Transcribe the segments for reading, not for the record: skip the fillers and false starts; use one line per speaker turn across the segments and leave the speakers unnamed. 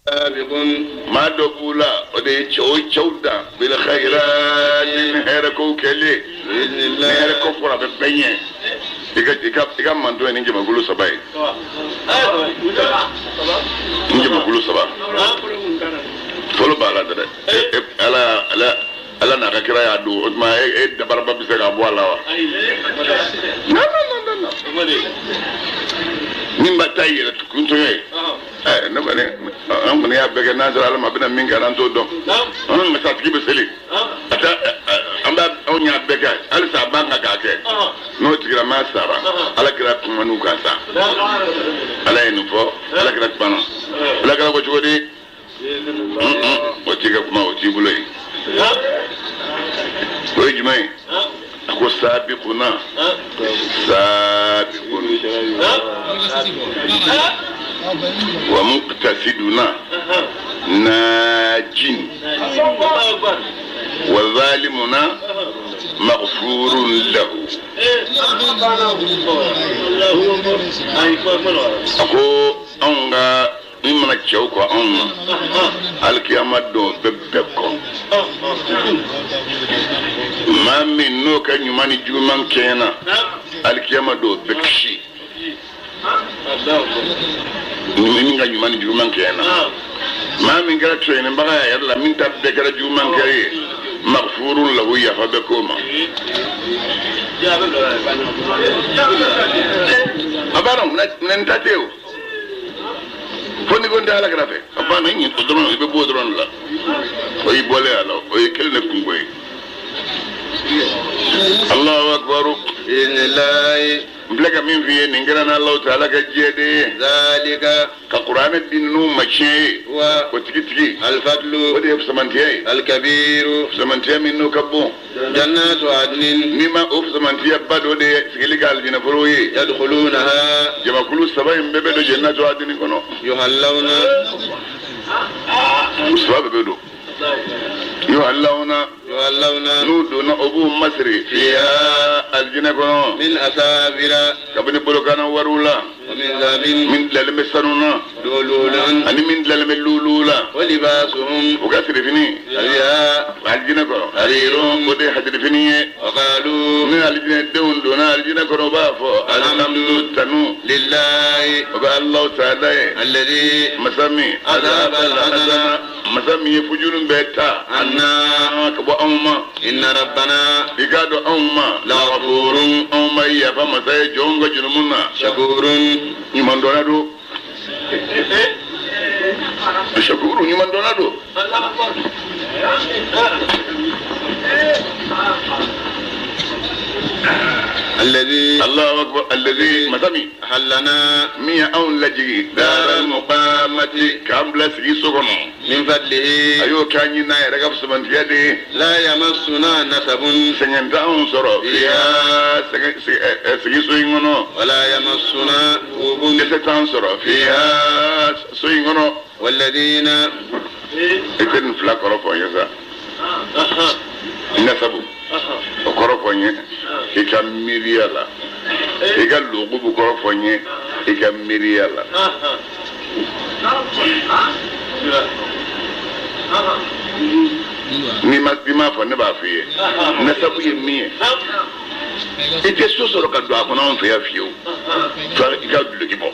Sabiqun.
Maa dɔ b'u la, o de ye cɛw, o ye cɛw dan bil khayrati, ni hɛrɛ kow kɛlen. Ni hɛrɛ ko fɔra, a bɛ bɛɛ ɲɛ. I ka mantɔn ye nin jamakulu saba ye, nin jamakulu saba fɔlɔ b'a la dɛ. Ala n'a ka kira y'a don, o tuma e dabaraba bɛ se ka bɔ a la wa? Non, non, non, non, min b'a ta yɛrɛ kuntɔɲɔ ye. Ne kɔni, an kɔni y'a bɛɛ kɛ n'an sera Ala ma, a bɛna min kɛ, an t'o dɔn. An ka sa tigi bɛ seli a tɛ, an b'a, anw y'a bɛɛ kɛ, halisa a b'an kan k'a kɛ. N'o tigilama sara, Ala kira kuman'u kan sa. Ala ye nin fɔ, Ala kira kumana. Ala kira ko cogo di? O t'i ka kuma, o t'i bolo ye. O ye jumɛn ye? A ko sabiquna sabiqun wa muqtasiduna najin wa zalimuna maghfurun lahu. A ko anw ka min mana cɛw kɔ anw ma, alikiyama don bɛɛ bɛɛ kɔ, maa min n'o ka ɲuman ni juguman kɛɲɛna, alikiyama don bɛɛ kisi. Ni min ka ɲuman ni juguman kɛɲɛna, maa min kɛra tɔɲɔnibaga ye a yɛrɛ la, min ta bɛɛ kɛra juguman kɛra ye, maghfurun lahu, yafa bɛ k'o ma. A b'a dɔn minɛn ta tɛ o, fo ni ko n tɛ Ala kɛrɛfɛ, a banna. I ɲin o dɔrɔn, i bɛ bɔ o dɔrɔn de la, o y'i bɔlen a la, o ye kelen de kunko ye. Allahu akbar.
Bismillahi.
N filɛ ka min f'i ye, nin kɛra n'Alahu taala ka diɲɛ de ye.
Zalika.
Ka kuranɛ di ninnu ma tiɲɛ ye.
Wa.
O tigi tigi.
Alfadlu.
O de ye fisamantiya ye.
Alkabiru.
Fisamantiya min n'o ka bon.
Jannatu adnin.
N'i ma o fisamantiya ba dɔ de ye sigili ka alijinɛforo ye.
Yadkhulunaha.
Jamakulu saba in bɛɛ bɛ don jannatu adini kɔnɔ.
Yuhallawna.
U saba bɛɛ bɛ don. Yuhallawna.
Yuhallawna.
N'u donna, o b'u masiri.
Fiha.
Alijinɛ kɔnɔ.
Min asawira.
Kabini bolokana wariw la.
Wa min dhahabin.
Min dilanlen bɛ sanu na.
Lu'lu'an.
Ani min dilanlen bɛ lulu la.
Wa libasuhum.
U ka sirifini.
Fiha.
Alijinɛ kɔnɔ.
Harirun.
O de ye hadirifini ye.
Wa qalu.
Ni alijinɛ denw donna alijinɛ kɔnɔ, u b'a fɔ alhamdu, tanu.
Lillahi.
O bɛ Alahu taala ye.
Alladhi.
Masa min.
Adhaba al-hazana.
Masa min ye fujunu bɛɛ ta.
Anna.
Ka bɔ anw ma.
Inna rabbana.
I k'a dɔn anw ma.
Laghafurun.
Anw ma yafa masa ye jɔnw ka jurumu na.
Shakurun.
Ɲumandɔnna don. Shakuru, ɲumandɔnna don.
Alladhi.
Allahu akbar, alladhi, masa min.
Ahallana.
Min ye anw lajigi. Daral muqamati, k'an bila sigi so kɔnɔ.
Min fadlihi.
A y'o kɛ an ye n'a yɛrɛ ka fisamantiya de ye.
La yamassuna nasabun.
Sɛgɛn t'anw sɔrɔ. Fiha, sɛgɛn sigi so in kɔnɔ.
Wala yamassuna lughubun.
Dɛsɛ t'an sɔrɔ. Fiha, so in kɔnɔ.
Walladhina.
I tɛ nin fila kɔrɔ fɔ n ye sa. Nasabu, o kɔrɔ fɔ n ye i ka miiriya la. I ka lugubu kɔrɔ fɔ n ye i ka miiriya la. N'i ma fɔ, ne b'a f'i ye. Nasabu ye min ye, i tɛ so sɔrɔ ka don a kɔnɔ anw fɛ yan fiyewu fo i ka duloki bɔ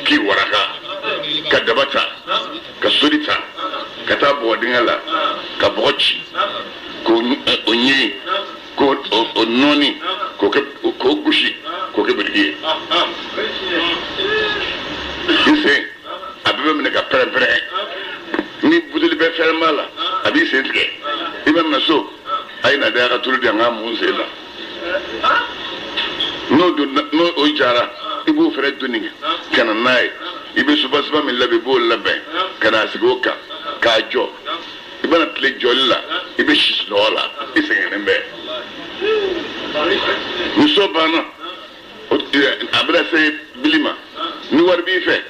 k'i waraka, ka daba ta, ka soli ta, ka taa bɔgɔ dingɛ la, ka bɔgɔ ci k'o o ɲigin, k'o o nɔɔni, k'o kɛ, k'o gosi, k'o kɛ biriki ye. I sen a bɛɛ bɛ minɛ ka pɛrɛn-pɛrɛn. Ni buteli bɛɛ fɛrɛn b'a la, a b'i sen tigɛ. I bɛ na so, a ye na de, a ka tulu di an k'a mun sen la. N'o don, n'o o jara, i b'o fɛnɛ doni ka na n'a ye. I bɛ subasuba min labɛn, i b'o labɛn ka na sigi o kan k'a jɔ. I bɛna tile jɔli la, i bɛ si sunɔgɔ la, i sɛgɛnnen bɛ. Ni so banna, a bɛna se bili ma. Ni wari b'i fɛ,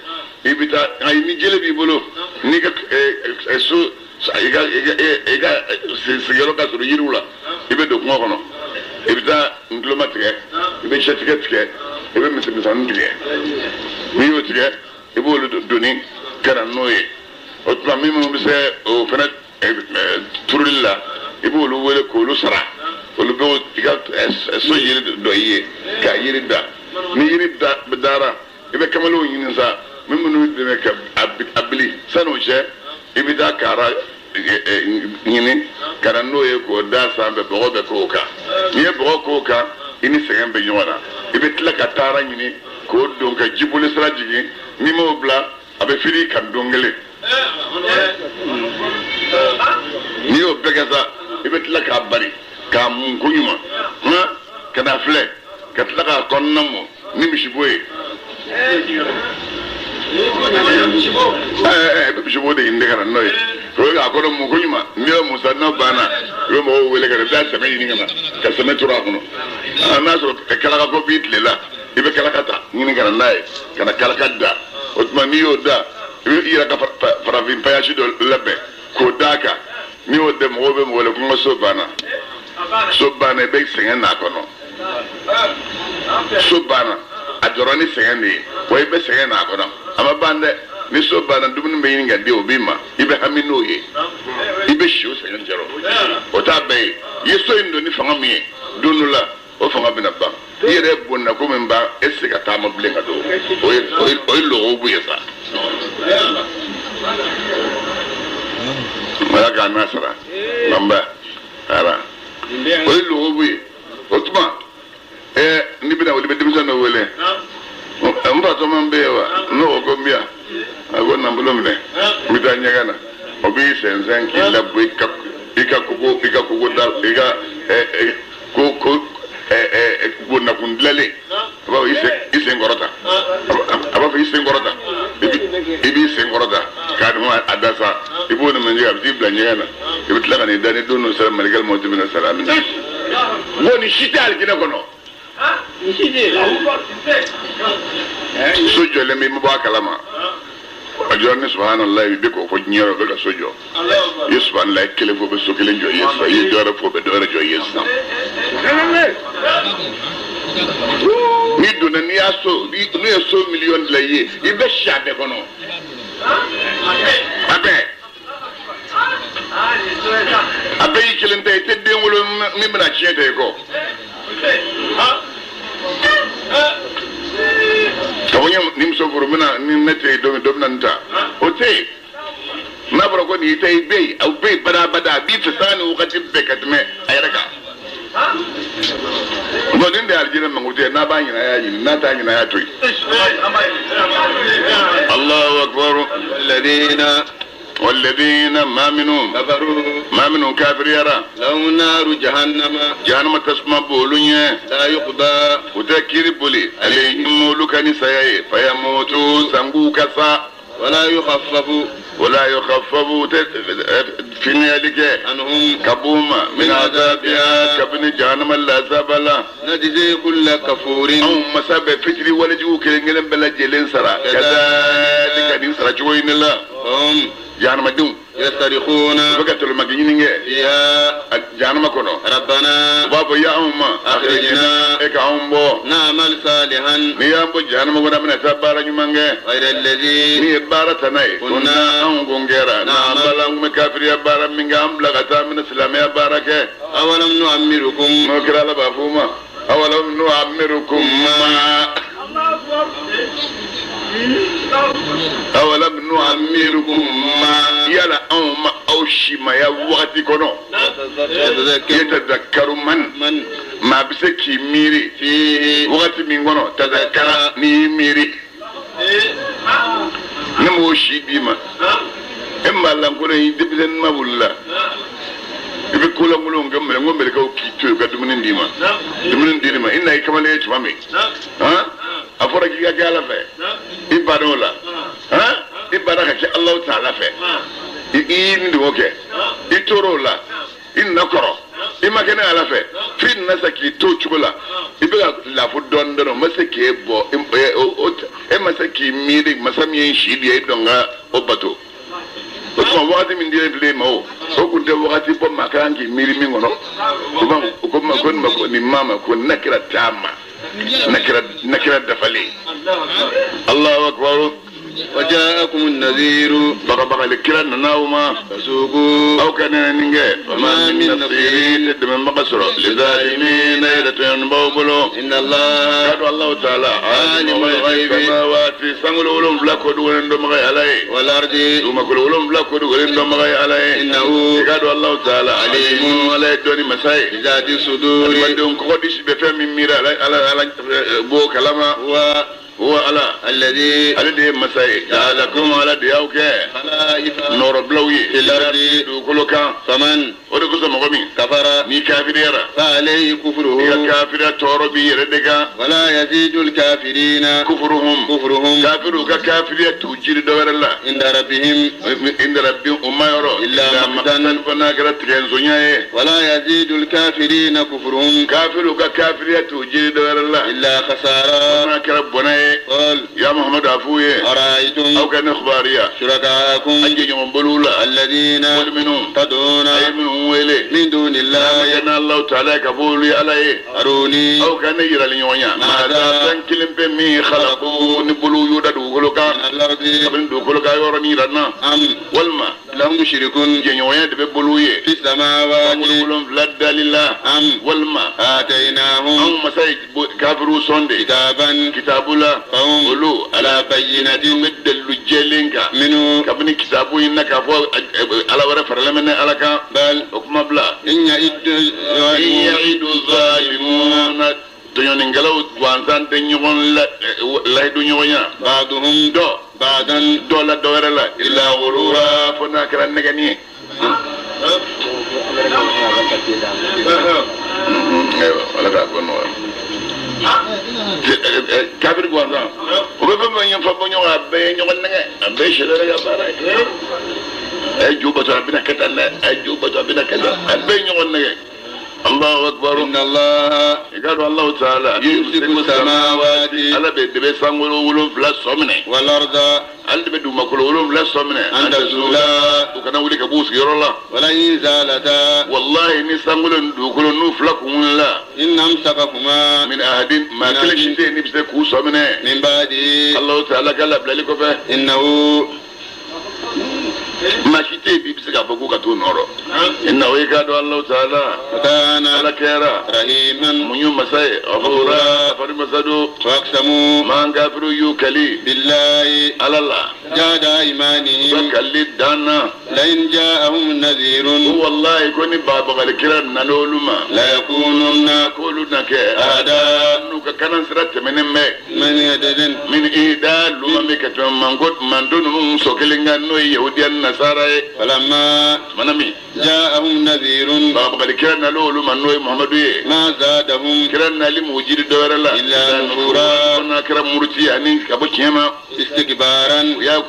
i bɛ taa. Ayi, ni jele b'i bolo, n'i ka so, i ka sigiyɔrɔ ka surun yiriw la, i bɛ don kungo kɔnɔ, i bɛ taa ntuloma tigɛ, i bɛ sɛtigɛ tigɛ, i bɛ misɛnmisɛnnin tigɛ. N'i y'o tigɛ, i b'olu doni ka na n'o ye. O tuma min minnu bɛ se o fana turuli la, i b'olu wele k'olu sara. Olu bɛ i ka so yiri dɔ i ye k'a yiri da. Ni yiri dara, i bɛ kamalenw ɲini sa min minnu dɛmɛ ka a bili. San'o cɛ, i bɛ taa kara ɲini ka na n'o ye k'o da sanfɛ, bɔgɔ bɛ k'o kan. N'i ye bɔgɔ k'o kan, i ni sɛgɛn bɛ ɲɔgɔn na. I bɛ tila ka taara ɲini k'o don ka jiboli sira jigin. N'i m'o bila, a bɛ firi kan don kelen. N'i y'o bɛɛ kɛ sa, i bɛ tila k'a bari k'a mun ko ɲuman, ka na filɛ ka tila k'a kɔnɔna mɔ ni misibo ye. I bɛ misibo de ɲini ka na n'o ye. O ye k'a kɔnɔ mun ko ɲuman. N'i y'o mun sa, n'o banna, i bɛ mɔgɔw wele ka na, i bɛ taa sɛmɛ ɲini ka na ka sɛmɛ turu a kɔnɔ. N'a sɔrɔ kalaka ko b'i tile la, i bɛ kalaka ta ɲini ka na n'a ye ka na kalaka da. O tuma n'i y'o da, i bɛ i yɛrɛ ka farafin payasi dɔ labɛn k'o d'a kan. N'i y'o da, mɔgɔw bɛ mɔgɔ wele ko n ka so banna. So banna, i bɛ sɛgɛn n'a kɔnɔ. So banna, a jɔra ni sɛgɛn de ye, wa i bɛ sɛgɛn n'a kɔnɔ. A ma ban dɛ. Ni so banna, dumuni bɛ ɲini ka di o b'i ma, i bɛ hami n'o ye, i bɛ si o sɛgɛn cɛrɔ. O t'a bɛɛ ye. I ye so in don ni fanga min ye, don dɔ la o fanga bɛna ban. I yɛrɛ bonna ko min ban, e tɛ se ka taama bilen ka don. O ye lɔgɔw ye sa. Ala k'a n'a sara. Nba ara. O ye lɔgɔw ye. O tuma n'i bɛna wuli, i bɛ denmisɛn dɔ wele. N fa tɔma bɛ yen wa? N'o ko ko n bɛ yan. A ko nabolo minɛ, n bɛ taa ɲɛgɛn na. O b'i sɛnsɛn k'i labɔ i ka kogo, i ka kogo da, i ka ko bonnakun dilanlen. A b'a fɔ i sen kɔrɔta. A b'a fɔ i sen kɔrɔta. I b'i sen kɔrɔta k'a dun a da sa. I b'o de minɛ, a bɛ t'i bila ɲɛgɛn na. I bɛ tila ka n'i da ni don dɔ sera malikɛli mɔti bɛna sara minɛ. N ko nin si tɛ alijinɛ kɔnɔ. So jɔlen bɛ, i ma bɔ a kalama. A jɔra ni subahanallahi, i bɛ k'o fɔ diɲɛ yɔrɔ, bɛ ka so jɔ. I ye subahanallahi kelen fɔ, bɛ so kelen jɔ i ye sisan. I ye dɔ wɛrɛ fɔ, bɛ dɔ wɛrɛ jɔ i ye sisan. N'i donna, n'i y'a so, n'u ye so miliyɔn dilan i ye, i bɛ si a bɛɛ kɔnɔ. A bɛɛ. A bɛɛ y'i kelen ta ye, i tɛ den wolo min bɛna tiɲɛ ta i kɔ. Ka fɔ n ye ni muso furu, n bɛna ni ne tɛ yen don min, dɔ bɛna nin ta. O tɛ yen. N'a fɔra ko nin y'i ta ye, i bɛ yen, aw bɛ yen badabada, a b'i fɛ sanga ni wagati bɛɛ ka tɛmɛ a yɛrɛ kan. Bon, nin de ye alijinɛ mankutu ye. N'a b'a ɲini, a y'a ɲini. N'a t'a ɲini, a y'a to yen. Allahu akbar.
Alladhina
والذين ما منهم
كفروا
ما منهم كافر يرى
لهم نار جهنم
جهنم تسمى بولونيا
لا يقضى
وتكير بولي عليهم ملوكني سياي فيموتوا سنقو كسا
ولا يخفف
ولا يخفف في ذلك
عنهم
كبوما من عذابها كبن جهنم العذاب لا
نجزي كل كفور
أو مسابة فتري ولجو كلين بلا جلين سرا كذلك نسرا جوين الله
هم
جهنم دون
يصرخون
بقت المجنين
فيها
جهنم كنو
ربنا
بابا يا أمة
أخرجنا
إكعمبو
نعمل صالحا
نيامبو جهنم كنا من أتبارا نيمانجي
غير الذي
ني بارا تناي
كنا
أنغونغيرا نعمل أنغم كافر يا بارا من عم لغتا من الإسلام يا بارك
أولم نعمركم
نكرا لبافوما أولم نعمركم ما أولم نعمركم ما يلا أم أوشي ما يا وقت كنو يتذكر من ما بسكي ميري
فيه
وقت من كنو تذكر ني ميري نموشي ديما إما لانكونا يدبلن ما ولا ibe kola ngolo ngamele ngomele ka okito ka dumuni ndima dumuni ndima ina ikamale yetu mami ha afora ki ga ala fe ibadola ha ibada ka ki Allah ta'ala fe i ndi woke itorola inna koro imakene ala fe fi nasa ki to chugola ibe la fu don don mase ke bo e mase ki miri masami shidi e donga obato o tuma wagati min dira bilen ma o kun tɛ wagati bɔ maa kan k'i miiri min kɔnɔ o ko ma ko nin ma ko nin ma ma ko nakira taama nakira dafalen Allahu akbar.
وجاءكم النذير
bagabagali kira nana aw ma
فذوقوا
aw ka nɛnɛni kɛ fama min nasirin tɛ dɛmɛbaga sɔrɔ lizalimina yɛrɛ tɔɲɔnibaaw bolo
إن الله
kadu Allahu taala
عالم الغيب
samawati sankolo 7 ko dogolen dɔnbaga ye Ala ye
والأرض
dugumakolo 7 ko dogolen dɔnbaga ye Ala ye
إنه
kadu Allahu taala
عليم
Ala ye dɔnni masa ye
بذات الصدور
adamadenw kɔgɔdisi bɛ fɛn min miiri Ala Ala Ala b'o kalama
هو
huwa Ala
الذي
ale de ye masa ye
جعلكم
ala de y'aw kɛ
خلائف
nɔrɔbilaw ye
في الأرض
dugukolo kan
فمن
o de kosɔn mɔgɔ min
كفر
n'i kafiriyara
فعليه
i ka
كفره
kafiriya tɔɔrɔ b'i yɛrɛ de kan
ولا يزيد الكافرين
kufuruhum
كفرهم
kafiriw ka kafiriya t'u jiri dɔ wɛrɛ la
عند ربهم
inda rabbi u ma yɔrɔ
Illa maqtan.
maqtan fo n'a kɛra tigɛnsonya ye
ولا يزيد الكافرين كفرهم
kafiriw ka kafiriya t'u jiri dɔ wɛrɛ la
إلا
fo
خسارا
n'a kɛra bɔnɛ ye
قل
ya Muhammadu a f'u ye aw
أرأيتم
ka ne kubariya
شركاءكم
an jɛɲɔgɔn boliw la
الذين
wali minnu
تدعون
a ye minnu wele
من دون الله
n'a Allahu taala ka fɔ olu ye Ala ye
أروني
aw ka ne yirali ɲɔgɔn ya
Maada.
fɛn kelen pe min xalaku ni bolo y'o da dugukolo kan
من الأرض
kabini dugukolo kan yɔrɔ min yira n na
أم
walima
لهم شرك
jɛɲɔgɔnya de bɛ bolo ye
في السماوات
7 dali la
أم
walima
آتيناهم
anw masa ye kafiriw sɔn de
كتابا
kitabu la
فهم
olu
على بينة
bɛ dalilu jɛlen kan
منه
kabini kitabu in na k'a fɔ ala wɛrɛ faralen bɛ ne ala kan
بل
o kuma bila
إن يئد
in
الظالمون
ya'idu zalimuna tɔɲɔnikɛlaw gansan tɛ ɲɔgɔn layidu ɲɔgɔnya
بعضهم
dɔ
بعضا
dɔ la dɔ wɛrɛ la illa ghurura fo n'a kɛra nɛgɛni ye. Ayiwa ala k'a ko nɔgɔya. Kafiri gansan o bɛ fɛn fɛn ɲɛfɔ bɔ ɲɔgɔn a bɛɛ ye ɲɔgɔn nɛgɛ a bɛɛ ye sariya ka baara ye. A ye jo bato a bɛna kɛ tan dɛ a ye jo bato a bɛna kɛ tan a bɛɛ ye ɲɔgɔn nɛgɛ. Allahu akbar.
إن الله
I k'a dɔn Allahu taala
يمسك السماوات
ala bɛ de bɛ sankolo 7 sɔ minɛ
والأرض
ale de bɛ dugumakolo 7 sɔ minɛ
أن تزولا
u kana wuli ka b'u sigiyɔrɔ la.
ولئن زالتا
wallahi ni sankolo ni dugukolo n'u fila kun wulila
إن أمسكهما
min ahadin maa kelen si tɛ yen n'i bɛ se k'u sɔ minɛ
من بعده
Allahu taala ka labilali kɔfɛ
إنه
maa si tɛ yen bi bɛ se k'a fɔ k'u ka t'u nɔ rɔ innahu i k'a dɔn Allahu taala
كان
ala kɛra
رحيما
muɲu masa ye ghafura fari masa don
وأقسموا
maa kafiriw y'u kali
بالله
ala la
جاد
u ka
أيمانهم
kali dan na
لئن جاءهم نذير
ko wallahi ko ni babagali kira nana olu ma
ليكونن
k'olu na kɛ
أهدى
n'u ka kanan sira tɛmɛnen bɛ
من يدد
min ida luma min ka tɛmɛ manto ninnu sɔ kelen kan n'o ye yahudiya ni nasara ye
فلما
mana min
جاءهم نذير
bagabagali kira nalen olu ma n'o ye muhamadu ye
ما زادهم
kira nali m'u jiri dɔ wɛrɛ la
Illa nufura.
ko n'a kɛra muruti ani ka bɔ tiɲɛ ma
استكبارا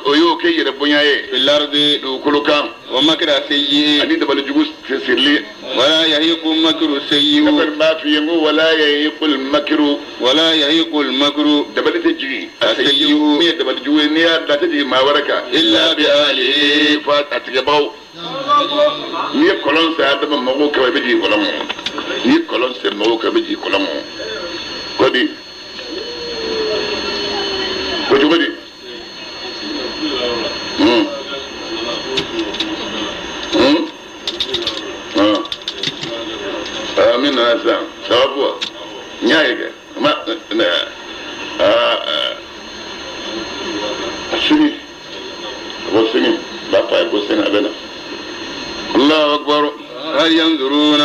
o y'o kɛ yɛrɛ bonya ye
في الأرض
dugukolo kan
ومكر سيء
ani dabali jugu sirili
ولا يهيق مكر
ne
السيء
kɔni b'a f'i ye n ko wala yahiqul makiru
ولا يهيق المكر
dabali tɛ jigin
A sayyi'u.
min ye dabali jugu ye n'i y'a da a tɛ jigin maa wɛrɛ kan
إلا بأهله
fo a tigɛbagaw n'i ye kɔlɔn sen adama mago kɛ i bɛ jigin kɔlɔn kɔnɔ n'i ye kɔlɔn sen mago kɛ i bɛ jigin kɔlɔn kɔnɔ ko di ko cogo di min nana sisan sababu wa n y'a ye kɛ ma sini ko sini b'a fɔ a ye ko sini a bɛ na Allahu akbar
هل ينظرون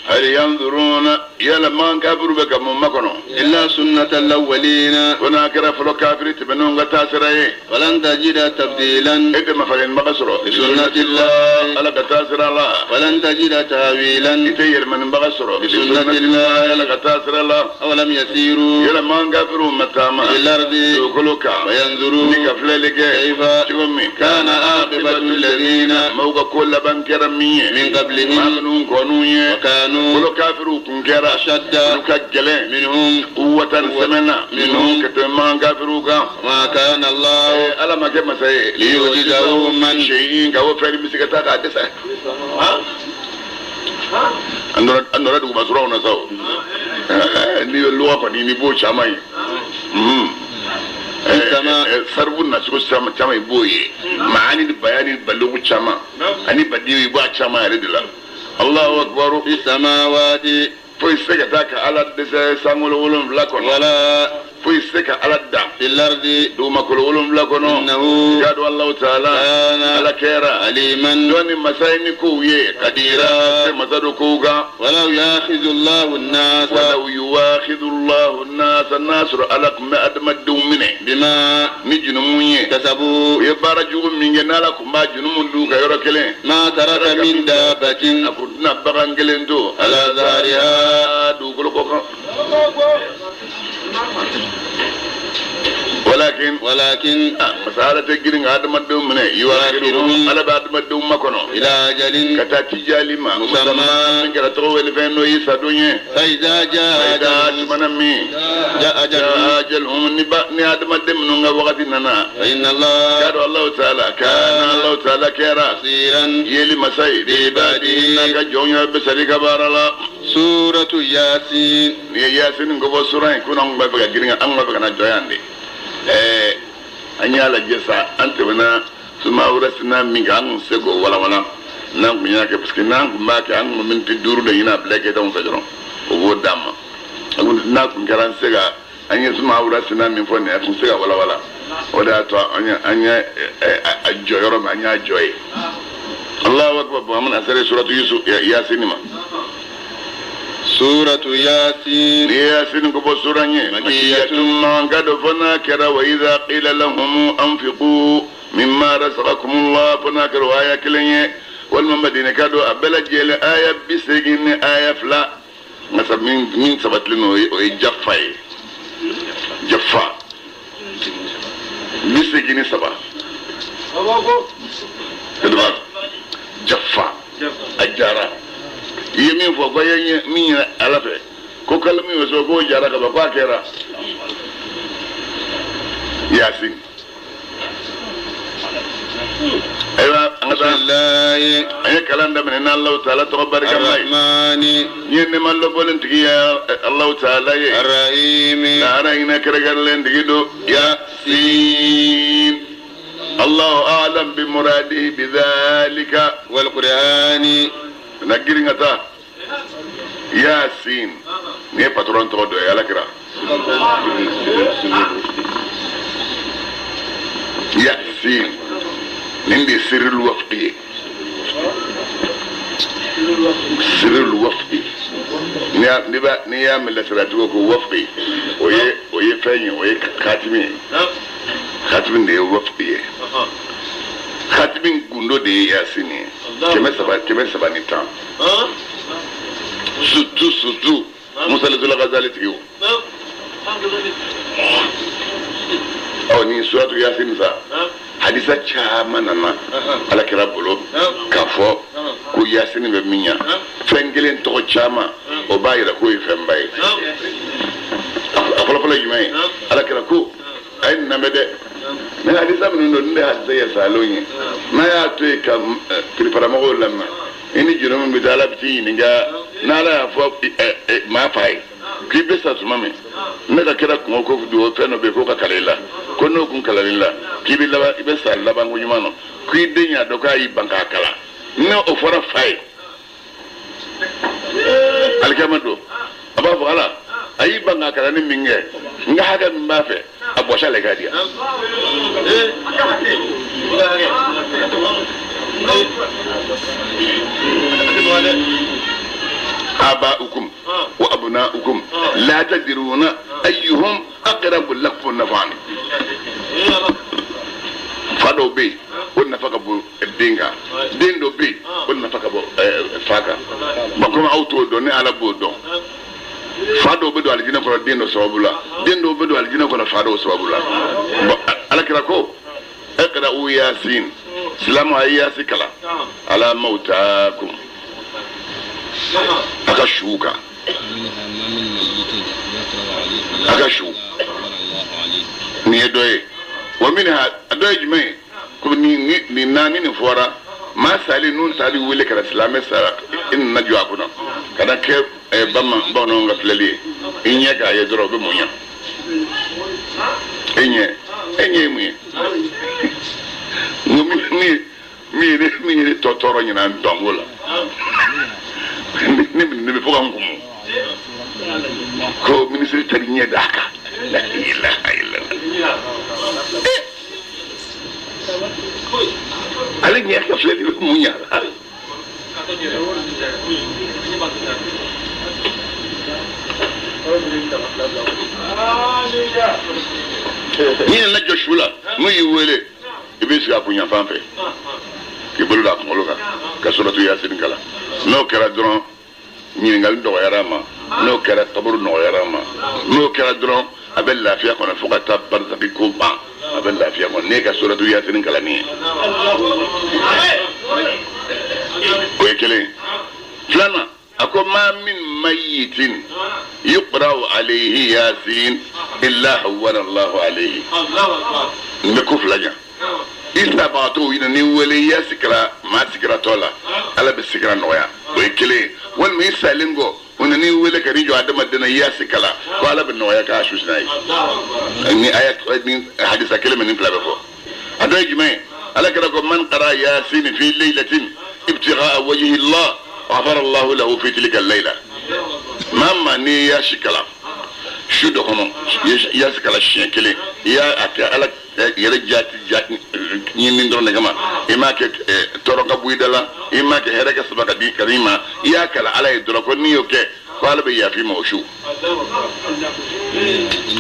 hal yanzuruna yala man kafiru bɛ ka mun makɔnɔ
إلا سنة الأولين
ko n'a kɛra fɔlɔ kafiri tɛmɛnenw ka taasira ye
ولن تجد تبديلا
e tɛ mafalenbaga sɔrɔ
لسنة الله
ala ka taasira la
ولن تجد تاويلا
i tɛ yɛlɛmanibaga sɔrɔ
لسنة الله
ala ka taasira la
أولم يسيروا
yala man kafiru ma taama
في الأرض
dugukolo kan
وينظروا
ni ka filɛli kɛ
كيف
cogo min
كان عاقبة الذين
maaw ka ko laban kɛra min ye
من
maa
قبلهم
minnu kɔn'u ye
وكانوا
fɔlɔ kafiriw kun kɛra
أشد
olu ka gɛlɛn
منهم
quwwatan sɛmɛna
minhum
ka tɛmɛ man kafiriw kan
وما كان الله
ala ma kɛ masa ye
ليعجزه من
seyin ka o fɛn bɛ se ka taa k'a dɛsɛ an nɔrɔ duguba sɔrɔw na sa o n'i ye luwa kɔni n'i b'o caman ye Saribu nacogo caman i b'o ye maani ni bayani balogu caman ani badiw i b'a caman yɛrɛ de la Allahu akbar
fi samawati
foyi tɛ se ka taa ka Ala dɛsɛ sankolo 7 kɔnɔ
wala
foyi tɛ se ka Ala dan
fil ardi
dugumakolo 7 kɔnɔ
innahu
k'a dɔn Allahu taala
kana
Ala kɛra
aliman
dɔnni masa ye ni kow ye
kadira
se masa don kow kan
walaw yuakhidhu Allahu an-nasa
walaw yuwakhidhu Allahu an-nasa n'a sɔrɔ Ala tun bɛ adamadenw minɛ
bima
ni junumu ye
kasabu
u ye baara jugu min kɛ n'Ala tun b'a junumu d'u ka yɔrɔ kelen
ma taraka min dabbatin
a kun tɛna bagan kelen to
ala zahriha
dugukolo kɔ kan walakin
walakin
masa Ala tɛ girin ka adamadenw minɛ yuwakhiruhum Ala bɛ adamadenw makɔnɔ
ila ajalin
ka taa tijali ma
musamma
min kɛra tɔgɔ wele fɛn n'o ye sadon ye
fa iza jaa
da tumana min
jaa ajaluhum
ajaluhum ni adamaden minnu ka wagati nana
fa inna Allaha
k'a dɔn Allahu taala kana Allahu taala kɛra
basiran
yeli masa ye
bi ibadihi
n'a ka jɔn yɛrɛ bɛ sari ka baara la
suratu yasin
ni ye yasin ko fɔ sura in ko n'anw b'a fɛ ka girin an b'a fɛ ka na jɔ yan de an y'a lajɛ sa an tɛmɛna sumaworo sina min kan an kun se k'o walawala n'an kun y'a kɛ parce que n'an kun b'a kɛ an kun bɛ miniti 5 de ɲini a bila kɛ t'anw fɛ dɔrɔn o b'o d'an ma n'a kun kɛra an se ka an ye sumaworo sina min fɔ nin ye a kun se ka walawala o de y'a to an ye a jɔ yɔrɔ min an y'a jɔ yen Allahu akbar bon an bɛna sere suratu Yusuf Yasin ma
suratu yasin
ni yasin ko fɔ sura ye makiyatun man ka dɔ fɔ n'a kɛra wa idha qila lahum anfiqu mimma razaqakumullah fɔ n'a kɛra o aya kelen ye walima Madina ka don a bɛɛ lajɛlen aya 80 ni aya 2 nka min sabatilen don o ye jafa ye jafa 83 jafa a jara i ye min fɔ ko i ye min ɲini Ala fɛ ko kalo min bɛ sɔrɔ k'o jara ka ban k'a kɛra Yasin ayiwa an ka taa an ye kalan daminɛ n'Alahu taala tɔgɔ barikama ye
arrahmani
n ye nɛɛma lɔbɔlen tigi ye Alahu taala ye
arrahimi
lahara hinɛ kɛrɛnkɛrɛnlen tigi don Yasin Allahu a'lam bi muradihi bi dhalika
wal qur'ani
na girin ka taa Yasin nin ye patron tɔgɔ dɔ ye Ala kira Yasin nin de ye siril wafqi ye siril wafqi n'i y'a mɛn lasiratigiw ko wafqi o ye fɛn ye o ye khatimi ye khatimi de ye wafqi ye khatimi gundo de ye Yasin ye 310 surtout Musa Ghazali tigiw ɔ nin suratu Yasin sa hadisa caman nana Ala kira bolo k'a fɔ ko Yasin bɛ min ɲa fɛn kelen tɔgɔ caman o b'a yira k'o ye fɛnba ye a fɔlɔfɔlɔ ye jumɛn ye Ala kira ko a ye nin lamɛn dɛ ni hadisa minnu don nin de hadisa ye salenw ye n'a y'a to yen ka piriparamɔgɔw lamɛn i ni juru min bɛ taa Ala bɛ t'i ɲininka n'Ala y'a fɔ maa fa ye k'i bɛ sa tuma min ne ka kira kungo ko dugawu fɛn dɔ bɛ yen k'o ka kalan i la ko n'o kun kalanna i la k'i bɛ laban i bɛ sa labanko ɲuman na k'i den y'a dɔn k'a y'i ban k'a kalan n'o fɔra fa ye alikiyama don a b'a fɔ Ala a y'i ban k'a kalan ni min kɛ n ka hakɛ min b'a fɛ a bɔsi ale k'a di yan. آباؤكم وأبناؤكم لا تدرون أيهم أقرب لكم نفعا fa dɔw bɛ yen o nafa ka bon den kan den dɔ bɛ yen o nafa ka bon fa kan bon komi aw t'o dɔn ne Ala b'o dɔn fa dɔw bɛ don alijinɛ kɔnɔ den dɔ sababu la den dɔw bɛ don alijinɛ kɔnɔ fa dɔw sababu la bon Ala kira ko iqra'u Yasin silamɛw a ye Yasin kalan ala mawtakum a ka suw kan a ka su nin ye dɔ ye wa minha a dɔ ye jumɛn ye komi nin naani nin fɔra maa salen n'u taar'i wele ka na silamɛ sara i nana jɔ a kunna ka na kɛ bamananw ka filɛli ye i ɲɛ k'a ye dɔrɔn o bɛ mun ɲɛ i ɲɛ E ɲɛ ye mun ye? N ko min ye ne tɔ tɔɔrɔ ɲinan dɔnko la, ne bɛ fo ka n kumu ko minisiri taara ɲɛ d'a kan. La ilaha illallah. Ale ɲɛ ka filɛ de bɛ mun ɲa la? N'i nana jɔ su la, n'u y'i wele, i b'i sigi a kun yanfan fɛ k'i bolo da a kunkolo kan ka suratu Yasin kalan. N'o kɛra dɔrɔn, ɲininkali nɔgɔyara a ma. N'o kɛra, kaburu nɔgɔyara a ma. N'o kɛra dɔrɔn, a bɛ lafiya kɔnɔ fo ka taa barizaki ko ban. A bɛ lafiya kɔnɔ n'e ka suratu Yasin kalan nin ye. O ye kelen ye. Filanan, a ko ma min mayitin yuqra'u alayhi Yasin illa hawwana Allahu alayhi. N bɛ ko fila jan. I sabagatɔw ɲinɛ n'i wele i ya sikira maa sikiratɔ la, Ala bɛ sikira nɔgɔya. O ye kelen ye. Walima i salen kɔ, o nan'i wele ka n'i jɔ adamaden na, i ya sikala ko Ala bɛ nɔgɔya k'a su sina ye. Ni aya ni hadisa kelen min ni fila bɛ fɔ, a dɔ ye jumɛn ye? Ala kira ko man qara Yasin fi laylatin ibtigha'a wajhi Allah ghafara Allahu lahu fi tilka layla. Maa maa n'i ya sikala su dɔ kɔnɔ, i ya sikala siɲɛ kelen, i y'a a kɛ Ala yɛrɛ jati jati ɲini dɔrɔn de kama, i m'a kɛ tɔɔrɔ ka bɔ i da la, i m'a kɛ hɛrɛ ka saba ka di ka d'i ma, i y'a kala Ala ye dɔrɔn, ko n'i y'o kɛ, ko Ala bɛ yafa i ma o su.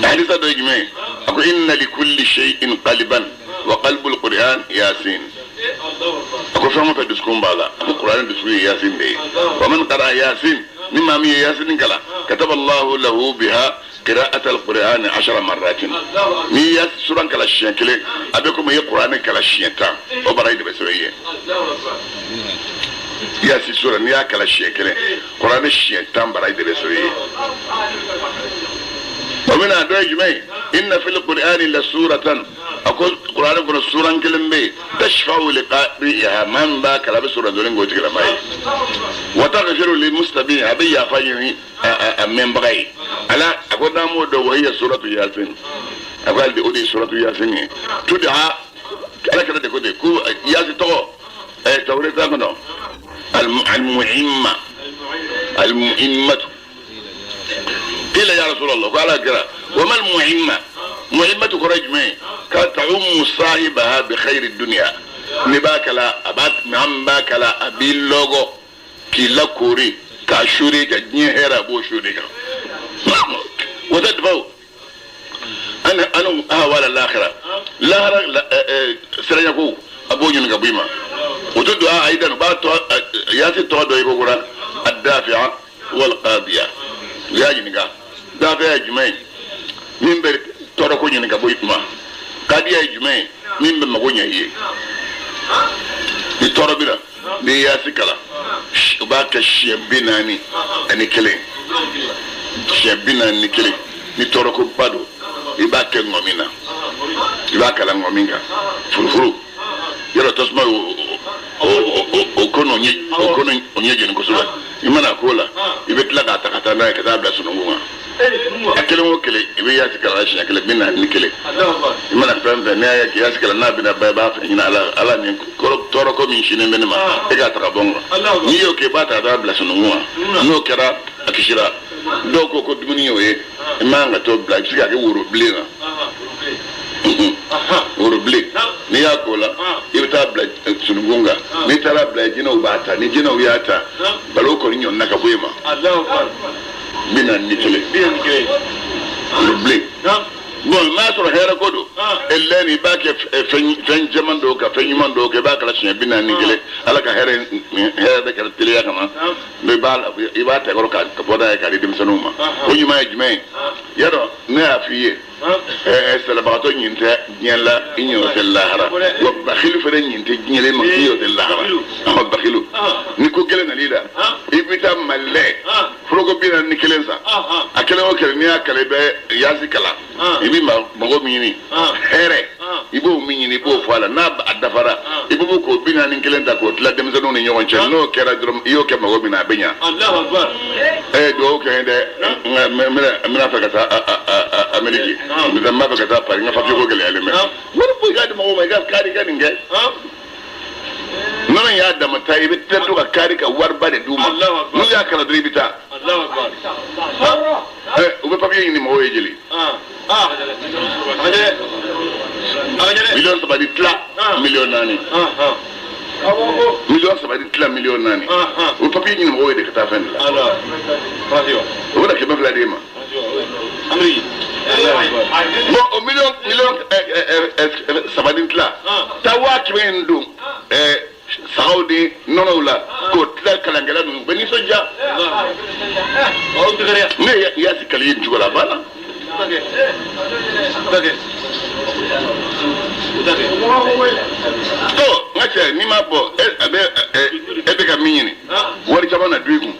Hadisa dɔ ye jumɛn ye? A ko inna li kulli shay'in qalban wa qalbul qur'an Yasin. A ko fɛn o fɛn dusukun b'a la, a ko Qur'an dusukun ye Yasin de ye. Wa man qara Yasin, ni maa min ye Yasin kalan, kataba Allahu lahu biha qira'at al-Qur'an 10 marratin. N'i ya suran kalan siɲɛ kelen, a bɛ komi i ye Qur'an kalan siɲɛ 10, o baraji de bɛ sɛbɛn i ye. Yasin sura, n'i y'a kalan siɲɛ kelen, Qur'an siɲɛ 10 baraji de bɛ sɛbɛn i ye. O bɛna a dɔ ye jumɛn ye? Inna fil Qur'ani la suratan. A ko Qur'an kɔnɔ suran kelen bɛ yen, tashfa'u li qari'iha, maa min b'a kalan, a bɛ sura dɔɔnin k'o tigilama ye. Wa taghfiru lil mustami'i, a bɛ yafa ɲini a mɛnbaga ye. Ala a ko n'an m'o dɔn, wa hiya suratu Yasin. A ko hali o de ye suratu Yasin ye. Tud'a, Ala kɛra de ko de ko Yasin tɔgɔ Tawureta kɔnɔ al-mu'imma al-mu'immatu. Qila ya Rasulallah, ko Ala kɛra wa mal mu'imma, mu'immatu kɔrɔ ye jumɛn ye? Ka ta'ummu sahibaha bi khayri dunya. N'i b'a kala, a b'a maa min b'a kala, a b'i lɔgɔ k'i lakori k'a suri ka diɲɛ hɛrɛ, a b'o suri kan. Wa tadfa'u an an ahwal al-akhirah, lahara siranya ko a b'o ɲini ka bɔ i ma. O tɛ don a ayidan, b'a tɔ Yasin tɔgɔ dɔ ye ko kura ad-dafi'a wal qadiya. U y'a ɲininka, dafi'a ye jumɛn ye? Min bɛ tɔɔrɔ ko ɲini ka bɔ i ma. Qadiya ye jumɛn ye? Min bɛ mago ɲɛ i ye. Ni tɔɔrɔ bɛ na, n'i Yasin kalan, u b'a kɛ siɲɛ 41, siɲɛ 41. Ni tɔɔrɔ ko ba don, i b'a kɛ ŋɔmi na, i b'a kalan ŋɔmi kan furufuru yɔrɔ tasuma o ko n'o ɲɛ o ko n'o ɲɛ jeni kosɛbɛ. I mana k'o la, i bɛ tila k'a ta ka taa n'a ye ka taa bila sununkun kan. A kelen o kelen, i bɛ Yasin kalan siɲɛ kelen 41. I mana fɛn fɛn, n'i y'a ye Yasin kalan n'a bɛna ban, i b'a fɛ ɲini Ala, Ala ni tɔɔrɔ ko min sinnen bɛ ne ma, e k'a ta ka bɔ n kan. N'i y'o kɛ, i b'a ta ka taa bila sununkun kan. N'o kɛra, a kisira. Dɔw ko ko dumuni y'o ye, i man kan ka t'o bila, i bɛ se k'a kɛ woro bilen na. Woro bilen, n'i y'a k'o la, i bɛ taa bila sununkun kan. N'i taara bila, jinɛw b'a ta. Ni jinɛw y'a ta, balo kɔni ɲɔnna ka bɔ i ma. 41 woro bilen. Bon, n'a sɔrɔ hɛrɛ ko don, lɛni i b'a kɛ fɛn jɛman dɔw kan, fɛn ɲuman dɔw kan, i b'a kala siɲɛ 41. Ala ka hɛrɛ hɛrɛ bɛ kɛra teliya kama. I b'a ta kɔrɔ ka bɔ n'a ye k'a di denmisɛnninw ma. O ɲuman ye jumɛn ye? Yadɔ ne y'a f'i ye, sɛlɛbagatɔ ɲin tɛ diɲɛ la, i ɲin tɛ lahara. Wa bakilu fana ɲin tɛ diɲɛ la, i ɲin tɛ lahara. Bakilu, ni ko gɛlɛn nan'i la, i bɛ taa malilɛ foroko 41 san. A kelen o kelen, n'i y'a kalan, i bɛ Yasin kalan, i bɛ mago min ɲini, hɛrɛ. I b'o min ɲini, i b'o fɔ a la. N'a a dafara, i b'o bɔ k'o 41 ta k'o tila denmisɛnninw ni ɲɔgɔn cɛ. N'o kɛra dɔrɔn, i y'o kɛ mago min na, a bɛ ɲa. Ɛ, dugawu kɛ n ye dɛ. Nka n bɛna fɛ ka taa Amérique, n b'a fɛ ka taa Paris, n ka papier ko gɛlɛyalen bɛ. Wari foyi k'a di mɔgɔw ma, i ka kari, i ka nin kɛ. Nɔnɔ y'a dama ta ye, i bɛ tila to ka kari ka wariba de d'u ma. N'u y'a kalan dɔrɔn, i bɛ taa. Ɛ, u bɛ papiye ɲini mɔgɔw ye jeli? 3.5 miliyɔn, 4 miliyɔn, 3.5 miliyɔn, 4 miliyɔn. U bɛ papiye ɲini mɔgɔw ye de ka taa fɛn de la. O bɛna 200 d'e ma. Bon, o miliyɔn 3.5, taa 100 000 in don sagaw ni nɔnɔw la k'o tila kalankɛla ninnu, u bɛ nisɔndiya. Ne y'a si kali ye nin cogo la, a banna. To n ka cɛ, n'i ma bɔ, e a bɛ e bɛ ka min ɲini, wari caman na du i kun.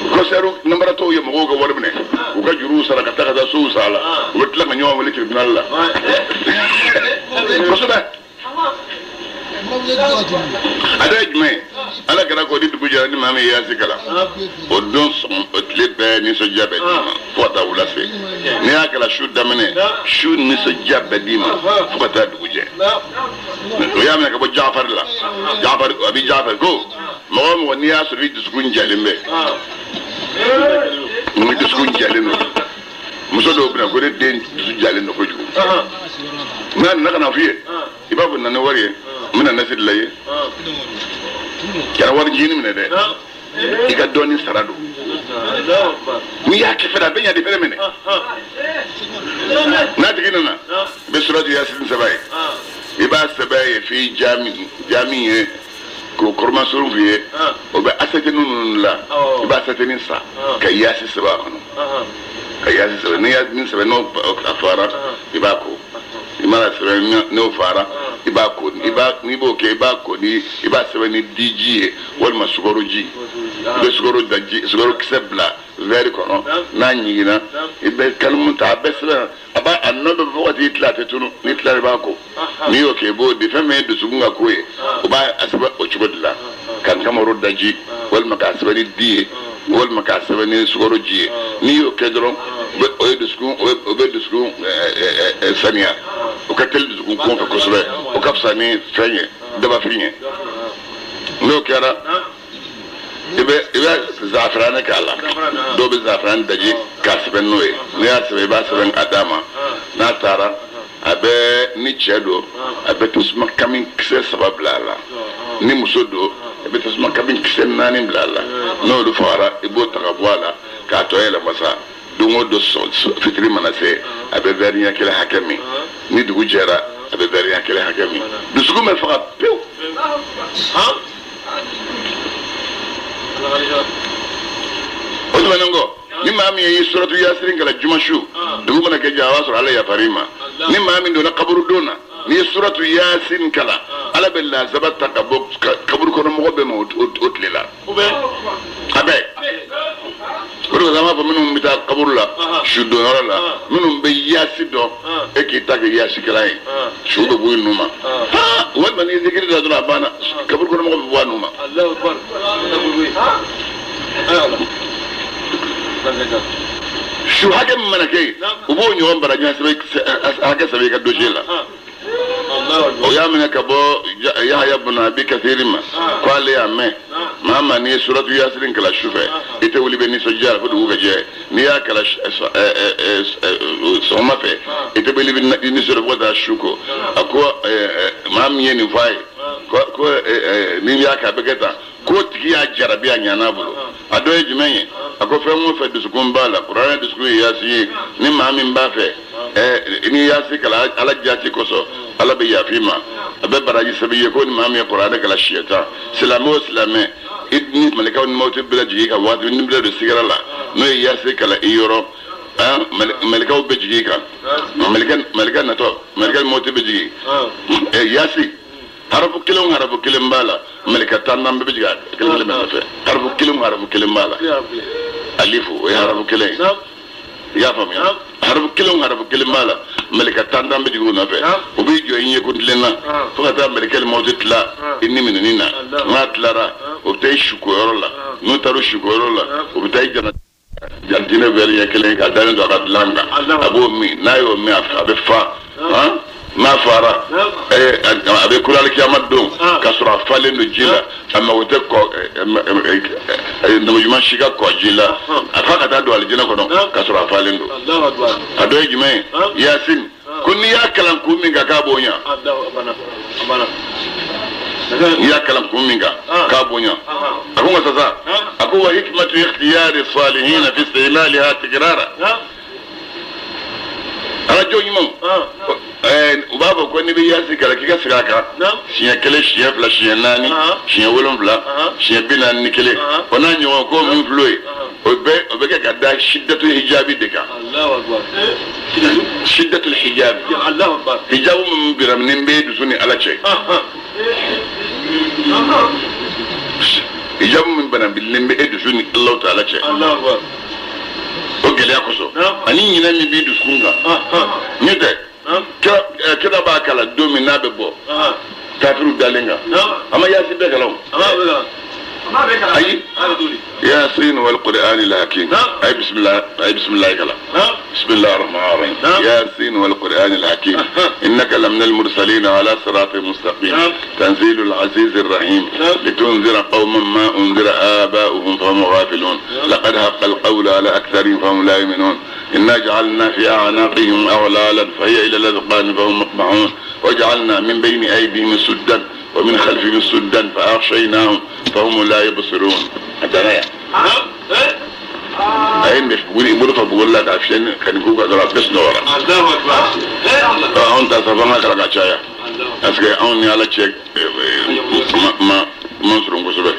Kɔsɛriw nanbaratɔw ye mɔgɔw ka wari minɛ, u ka juruw sara ka taa ka taa sow sara la, u bɛ tila ka ɲɔgɔn wele tribunal la kosɛbɛ. A dɔ ye jumɛn ye? Ala kɛra ko ni dugu jɛra, ni maa min ye yasi kalan, o don sɔgɔma, o tile bɛɛ nisɔndiya bɛ d'i ma fo ka taa wula se. N'i y'a kalan su daminɛ, su nisɔndiya bɛ d'i ma fo ka taa dugu jɛ. O y'a minɛ ka bɔ Jafari la. Jafari, a bɛ Jafari ko mɔgɔ o mɔgɔ, n'i y'a sɔrɔ i dusukun jalen bɛ, ni dusukun jalen don. Muso dɔw bɛna ko ne den dusu jalen don kojugu. N'a nana ka na f'i ye, i b'a fɔ na ni wari ye, n bɛna nasi dilan i ye. Kana wari ɲini minɛ dɛ, i ka dɔɔnin sara don. N'i y'a kɛ fɛnɛ, a bɛ ɲa de fɛnɛ minɛ. N'a tigi nana, i bɛ suratu Yasin sɛbɛn ye, i b'a sɛbɛn ye f'i jami jami ye k'o kɔrɔmasurun f'i ye. O bɛ asɛtini ninnu la, i b'a asɛtini san ka yasi sɛbɛn a kɔnɔ, ka yasi sɛbɛn. N'i y'a min sɛbɛn, n'o a fara, i b'a ko. I mana sɛbɛn, n'o fara, i b'a ko. I b'a, n'i b'o kɛ, i b'a ko ni, i b'a sɛbɛn ni diji ye walima sukaro ji. I bɛ sukaro daji, sukaro kisɛ bila verre kɔnɔ. N'a ɲiginna, i bɛ kalimu ta, a bɛ sɛbɛn, a b'a a nɔ bɛ fɔ ka t'i tila, a tɛ tunu. N'i tilala, i b'a ko. N'i y'o kɛ, i b'o di. Fɛn min ye dusukun ka ko ye, o b'a a sɛbɛn o cogo de la, ka nkamaro daji walima k'a sɛbɛn ni di ye walima k'a sɛbɛn ni sukaro ji ye. N'i y'o kɛ dɔrɔn, o ye dusukun, o bɛ dusukun saniya. O ka teli dusukun ko fɛ kosɛbɛ. O ka fisa ni fɛn ye, dabafin ye. N'o kɛra, i bɛ zafaranɛ k'a la. Dɔw bɛ zafaran daji k'a sɛbɛn n'o ye. N'i y'a sɛbɛn, i b'a sɛbɛn k'a d'a ma. N'a taara, a bɛ ni cɛ don, a bɛ tasuma kami kisɛ 3 bila a la. Ni muso don, i bɛ tasuma kami kisɛ 4 bila a la. N'olu fagara, i b'o ta ka bɔ a la k'a tɔ yɛlɛma sa. Don o don, fitiri mana se, a bɛ verre ɲɛ kelen hakɛ min. Ni dugu jɛra, a bɛ verre ɲɛ kelen hakɛ min. Dusukun bɛ faga pewu. O tɛmɛnen kɔ, ni maa min ye suratu Yasirin kalan juma su, dugu mana kɛ jɛ, a b'a sɔrɔ Ala yafar'i ma. Ni maa min donna kaburu don na, n'i ye suratu Yasin kalan, Ala bɛ lazaba ta ka bɔ kaburu kɔnɔ mɔgɔ bɛɛ ma o tile la, a bɛɛ. O de kosɔn an b'a fɔ minnu bɛ taa kaburu la su donyɔrɔ la, minnu bɛ yasi dɔn, e k'i ta kɛ yasikɛla ye, su bɛ bɔ i nu ma. Walima n'i ye zikiri da dɔrɔn, a banna, kaburu kɔnɔ mɔgɔ bɛ bɔ a nu ma. Su hakɛ min mana kɛ yen, u b'o ɲɔgɔn baraji hakɛ sɛbɛn i ka dossier la. O y'a minɛ ka bɔ Yahaya bun Abi Kasiri ma ko ale y'a mɛn, maa maa n'i ye suratu Yasirin kalan su fɛ, i tɛ wuli bɛ nisɔndiya la fo dugu ka jɛ. N'i y'a kalan sɔgɔma fɛ, i tɛ wuli bɛ nisɔndiya fo ka taa su ko. A ko maa min ye nin fɔ a ye ko n'i y'a kɛ, a bɛ kɛ tan, k'o tigi y'a jarabi, a ɲan'a bolo. A dɔ ye jumɛn ye? A ko fɛn o fɛn dusukun b'a la, kuranɛ dusukun ye yasi ye. Ni maa min b'a fɛ, n'i yasi kalan Ala jati kosɔn, Ala bɛ yafa i ma, a bɛ baraji sɛbɛn i ye. Ko ni maa min ye kuranɛ kalan siɲɛ 10, silamɛ o silamɛ, i ni malikaw ni mawuti bɛɛ jigin ka waati ni bɛɛ don sigara la, n'o ye yasi kalan i yɔrɔ, malikaw bɛ jigin i kan. Malika natɔ, malika ni mawuti bɛ jigin. Yasi harafu kelen o harafu kelen b'a la, malika tan bɛɛ bɛ jigin a kelen kelen bɛɛ nɔfɛ. Harafu kelen o harafu kelen b'a la, alifu, o ye harafu kelen ye. I y'a faamuya? Harafu kelen harafu kelen b'a la malika tan tan bɛ jigin o nɔfɛ o b'i jɔ i ɲɛ kun tilen na fo ka taa malikɛli mawuti tila i ni minɛni na n'a tilara o bɛ taa i sukoyɔrɔ la n'u taara sukoyɔrɔ la o bɛ taa i jana jantinɛ wɛrɛ ɲɛ kelen ka dalen don a ka dilan kan a b'o min n'a y'o min a bɛ fa n'a fara a bɛ kura alikiyama don k'a sɔrɔ a falen don ji la a mago tɛ kɔ namajuman si ka kɔ ji la a fa ka taa don alijinɛ kɔnɔ k'a sɔrɔ a falen don a dɔ ye jumɛn ye Yasin ko n'i y'a kalan kun min kan k'a b'o ɲa n'i y'a kalan kun min kan k'a bonya a ko nka sasa a ko wa hikmatu ikhtiyari salihina fi istimaliha tikrara ala jɔn ɲumanw u b'a fɔ ko n'i bɛ Yasin kalan k'i ka segin a kan siɲɛ kelen siɲɛ fila siɲɛ naani siɲɛ wolonfila siɲɛ 41 o n'a ɲɔgɔn ko min filɛ ye o bɛ kɛ ka da shiddatu hijabi de kan shiddatu hijabi hijabu min bira ni bɛ dusu ni ala cɛ hijabu min banabililen bɛ e dusu ni Alahu taala cɛ o gɛlɛya kosɔn ani ɲinɛ min b'i dusukun kan n'o tɛ kira b'a kalan don min n'a bɛ bɔ kafiriw dalen kan a ma Yasin bɛɛ kalan o ayi Yasin wal Qur'an al Hakim ay bismillah ay bismillah kalan bismillah ar-rahman ar-rahim Yasin wal Qur'an al Hakim innaka lamina al-mursalin ala siratin mustaqim tanzilu al-aziz ar-rahim litunzira qawman ma unzira aba'uhum fahum ghafilun laqad haqqa al-qawlu ala aktharihim fahum la yu'minun inna ja'alna fi a'naqihim aghlalan fahiya ila al-adqani fahum muqmahun waja'alna min bayni aydihim suddan ومن خلفهم سدا فأغشيناهم فهم لا يبصرون. أتنا أين بيقول يقولوا فبقول لك عشان كان يقول كذا بس نورا.
الله أكبر.
أنت سبحان الله كذا أسكي أني على شيء ما ما سرون كسبة.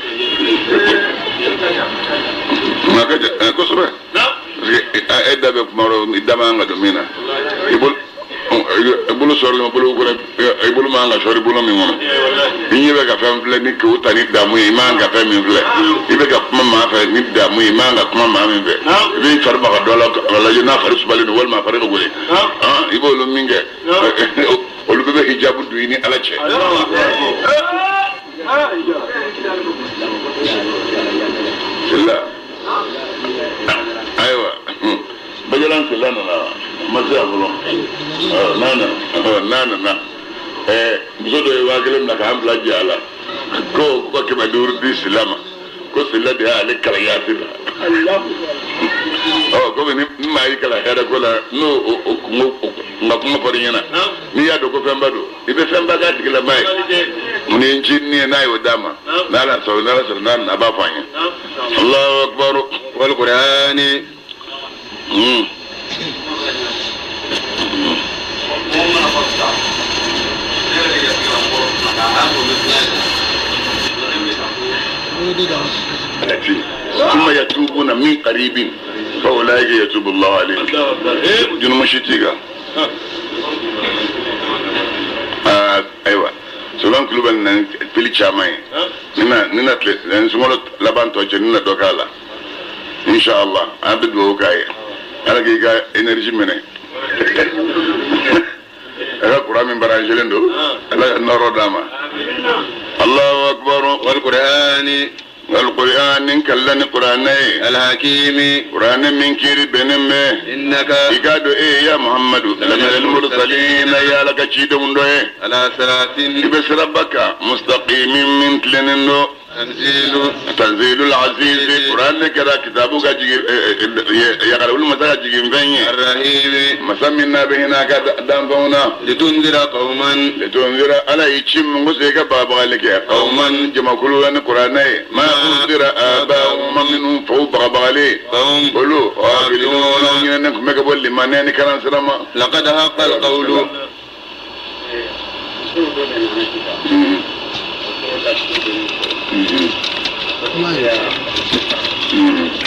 ما كذا كسبة. أسكي إذا بكمارو إذا ما عندنا مينا. يقول i bolo sɔrɔlen bolo kɔnɔ i bolo man ka sɔrɔ i bolo min kɔnɔ i ɲɛ bɛ ka fɛn filɛ ni k'o ta ni damu ye i man ka fɛn min filɛ i bɛ ka kuma maa fɛ ni damu ye i man ka kuma maa min fɛ i b'i fari baga dɔ la k'a lajɛ n'a fari sumalen don walima a fari ka gɛlɛn i b'olu min kɛ olu bɛɛ bɛ hijabu don i ni Ala cɛ. Sila ayiwa Bajalan Sila nana ma se a fɔlɔ n'a nana muso dɔ ye 5000 minɛ k'an bila jɛ a la ko ka 500 di Sila ma ko Sila de y'ale kalan Yasin la komi ni maa y'i kalan hɛrɛ ko la n'o n ka kuma fɔr'i ɲɛna n'i y'a dɔn ko fɛnba don i bɛ fɛnba k'a tigilama ye mun ye ncinin ye n'a y'o d'a ma n'Ala sɔrɔ n'Ala sɔrɔ n'a nana a b'a fɔ an ye. Allahu akbar
wal Qur'ani.
ثم يتوبون من قريب فأولئك يتوب الله عليهم. جنو مشيتيغا أيوة سلام كلوبا نبيلي شامي نينا نينا تلي نسمعوا لبان توجه نينا دوكالا إن شاء الله أنا بدو كاي أنا كي إنرجي مني أنا قرآن من برانجلين دو أنا نورو داما الله أكبر
والقرآن
والقرآن كلن قرآن
الحكيم
قرآن من كير بنم
إنك
إكادو إيه يا محمد لمن المرسلين يا لك تشيدون دوه
على صراط
بس ربك مستقيم من تلنندو تنزيل العزيز قرآن كذا كتابك يا قالوا مسا جيم فين
الرحيم
مسمينا بهنا دام
لتنذر قوما
لتنذر على يشم مسيك بابا لك قوما جمع كلنا قرآن ما أنذر آباؤهم منهم فوق بابا لي قولوا قابلون إنكم قبل لمن يعني كلام سلامة
لقد حق القول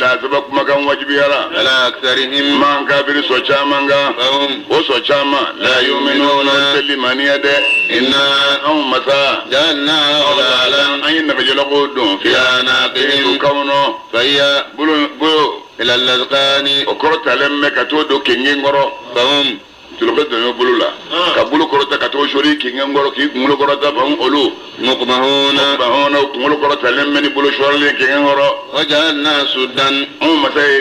لا سبق مكان واجبيرا
على أكثرهم
ما كافر سوچامانغا
فهم
وسوچاما لا يؤمنون سلمان يد
إنا
أم مسا
جعلنا أغلالا
أين نفجلقوا في
أعناقهم
كونه
فهي
بلو بلو
إلى الأذقان
o kɔrɔtalen bɛ ka t'o don kengen kɔrɔ
فهم
dulɔkɛ dɔnyɔ bolo la ka bolo kɔrɔta ka t'o sori kengen kɔrɔ k'i kunkolo kɔrɔta fahum olu
مقمحون
bahɔn kunkolo kɔrɔtalen bɛ ni bolo sɔrɔlen kengen kɔrɔ
وجعلنا سدا
anw masa ye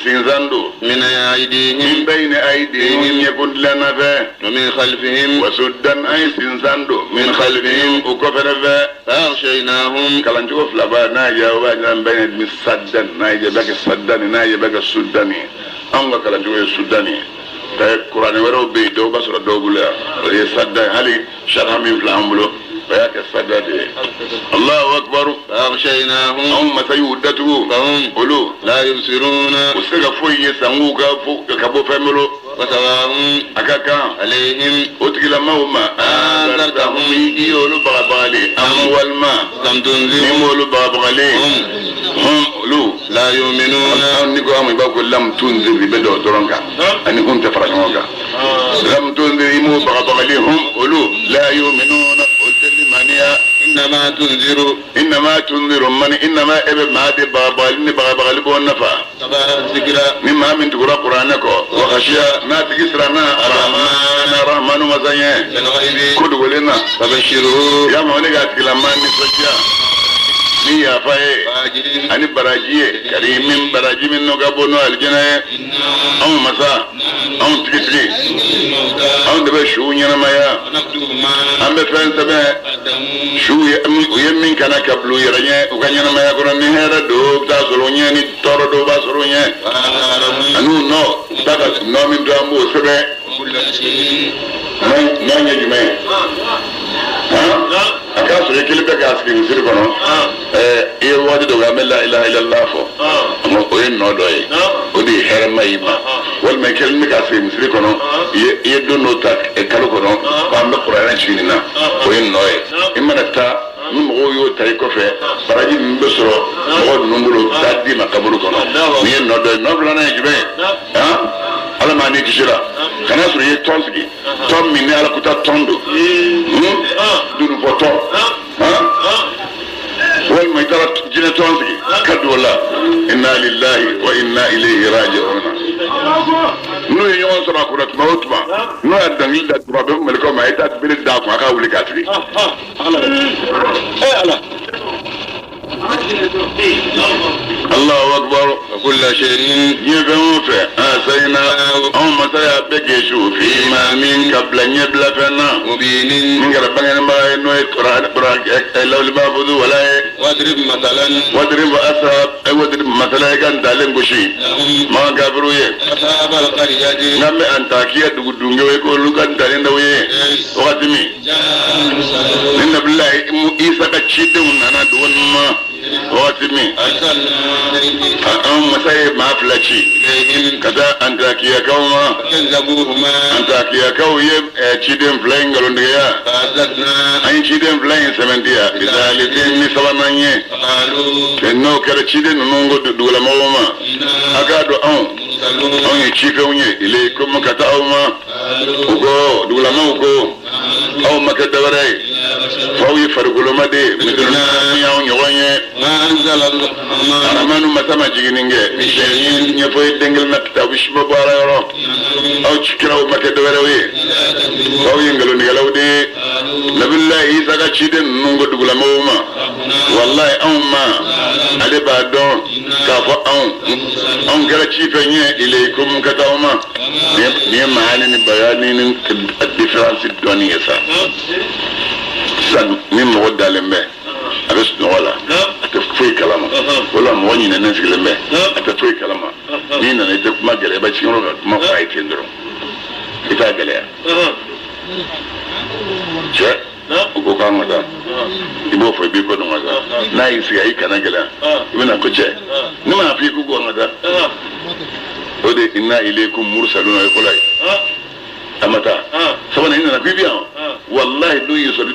sinzan don
من أيديهم
min bayni aydihim ɲɛkun dilanna fɛ
ومن خلفهم
wa suddan an ye sinzan don min khalfihim o kɔfɛ fɛ
فأغشيناهم
kalancogo fila b'a n'a yɛ o b'a ɲa bayni min saddan n'a yɛ bɛ kɛ saddan n'a yɛ bɛ kɛ suddan ye anw ka kalancogo ye suddan ye kuranɛ wɛrɛw bɛ yen dɔw b'a sɔrɔ dɔw bolo yan o ye saddan ye hali sariya min filɛ an bolo o y'a kɛ saddan de ye Allahu akbar
فأغشيناهم
anw masa y'u datugu
فهم
olu
لا يبصرون
u se ka foyi ye san'u ka fo ka bɔ fɛn bolo
وسواء
a ka kan
عليهم
o tigilamaw ma anzartahum i y'olu bagabagali am walima
لم
ni
تنذرهم
m'olu bagabagali hum olu
لا يؤمنون
anw ni ko anw i b'a ko lam tunzir i bɛ dɔw dɔrɔn kan ani hum tɛ fara ɲɔgɔn kan lam tunzir i m'o bagabagali hum olu la yu'minuna olu tɛ limaniya
إنما تنذر
innama tunziru man innama e bɛ maa de bagabagali ni bagabagali b'o nafa
تبع الذكر
ni maa min tugura kuranɛ kɔ wa khashiya n'a tigi siranna arahmana rahmanu masa ɲɛ
بالغيب
ko dogolen na
فبشره
ya ma ne ka tigilama nisɔndiya ni yafa ye
بأجر
ani baraji ye karimin baraji min n'o ka bon n'o alijinɛ ye anw masa anw tigitigi
الموتى
anw de bɛ suw ɲɛnamaya
ونكتب ما
an bɛ fɛn sɛbɛn
قدموا
suw ye u ye min kana ka bila u yɛrɛ ɲɛ u ka ɲɛnamaya kɔnɔ ni hɛrɛ don u bɛ taa sɔrɔ u ɲɛ ni tɔɔrɔ dɔw b'a sɔrɔ u ɲɛ
وآثارهم
ani u nɔ u bɛ taa ka nɔ min to an b'o sɛbɛn
وكل شيء
nɔ ɲɛ jumɛn ye han a k'a sɔrɔ i kelen bɛ k'a sigi misiri kɔnɔ i ye waati dɔ kɛ an bɛ la ilaha illallah fɔ o ye nɔ dɔ ye o de ye hɛrɛma y'i ma walima i kelen bɛ k'a sigi misiri kɔnɔ i ye don dɔ ta kalo kɔnɔ k'an bɛ kuranɛ jigin nin na o ye nɔ ye i mana taa ni mɔgɔw y'o ta i kɔfɛ baraji min bɛ sɔrɔ mɔgɔ ninnu bolo taa d'i ma kaburu kɔnɔ nin ye nɔ dɔ ye nɔ filanan ye jumɛn ye han ala m'a ni kisi la kana sɔrɔ i ye tɔn sigi tɔn min ni ala ko taa tɔn don dununfɔ tɔn han walima i taara jinɛ tɔn sigi ka don o la inna lillahi wa inna ilayhi raji'un n'u ye ɲɔgɔn sɔrɔ a kunna tuma o tuma n'o y'a dɔnkili da tuma a bɛ mɛlɛkɛw ma a ye taa bere d'a kun a k'a wuli k'a sigi. Allahu akbar
وكل شيء
diɲɛ fɛn o fɛn a sayina anw masa y'a bɛɛ kɛ su fi ma min ka bila ɲɛbila fɛn na
مبين
min kɛra bangebaga ye n'o ye lawuli mafudu wala ye
واضرب مثلا
wadrib asab wadrib masala i ka ntalen gosi
لهم
maa kafiru ye
أصحاب القرية
n'an bɛ antakiya dugu dungew ye k'olu ka ntalen daw ye wagati min
جاء المرسلون
ni nabilayi isa ka cidenw nana dugu ninnu ma wagati min
أرسلنا
anw masa ye maa fila ci
إليهم
ka taa antakiyakaw ma
فكذبوهما
antakiyakaw ye ciden fila in nkalontigiya
فعززنا
an ye ciden fila in sɛmɛntiya bisalisin ni sabanan ye
فقالوا
n'o kɛra ciden ninnu ko dugulamɔgɔw ma
إنا
a k'a dɔn anw
مرسلون
anw ye cifɛnw ye ilaykum ka taa aw ma
قالوا
u ko dugulamaw ko aw ma kɛ dɔwɛrɛ ye
إلا بشر
f'aw ye farikoloma de ye misilina min y'anw ɲɔgɔn ye
ما أنزل الله
aramanu masa ma jiginni kɛ ni sɛyin ɲɛfɔ ye den kelen na kitabu si ma bɔ ala yɔrɔ aw kiraw ma kɛ dɔwɛrɛw ye f'aw ye nkalontigɛlaw de ye nabilayi isa ka ciden ninnu ko dugulamɔgɔw ma walayi anw ma ale b'a dɔn k'a fɔ anw anw kɛra cifɛn ye ilaykum ka taa aw ma nin ye maani ni bayani ni différence dɔɔni ye sa sisan ni mɔgɔ dalen bɛ a bɛ sunɔgɔ la a tɛ foyi kalama wala mɔgɔ ɲinɛnen sigilen bɛ a tɛ foyi kalama n'i nana i tɛ kuma gɛlɛya i bɛ ci yɔrɔ ka kuma f'a ye ten dɔrɔn i t'a gɛlɛya cɛ u ko k'an ka taa i b'o fɔ i b'i kɔ dɔn ka taa n'a y'i sigi a y'i kana gɛlɛya i bɛna ko cɛ ne m'a fɔ i ko an ka taa o de inna ilaykum mursaluna o ye fɔlɔ ye a ma taa sabanan i nana k'i bɛ yan walahi n'o y'i sɔrɔ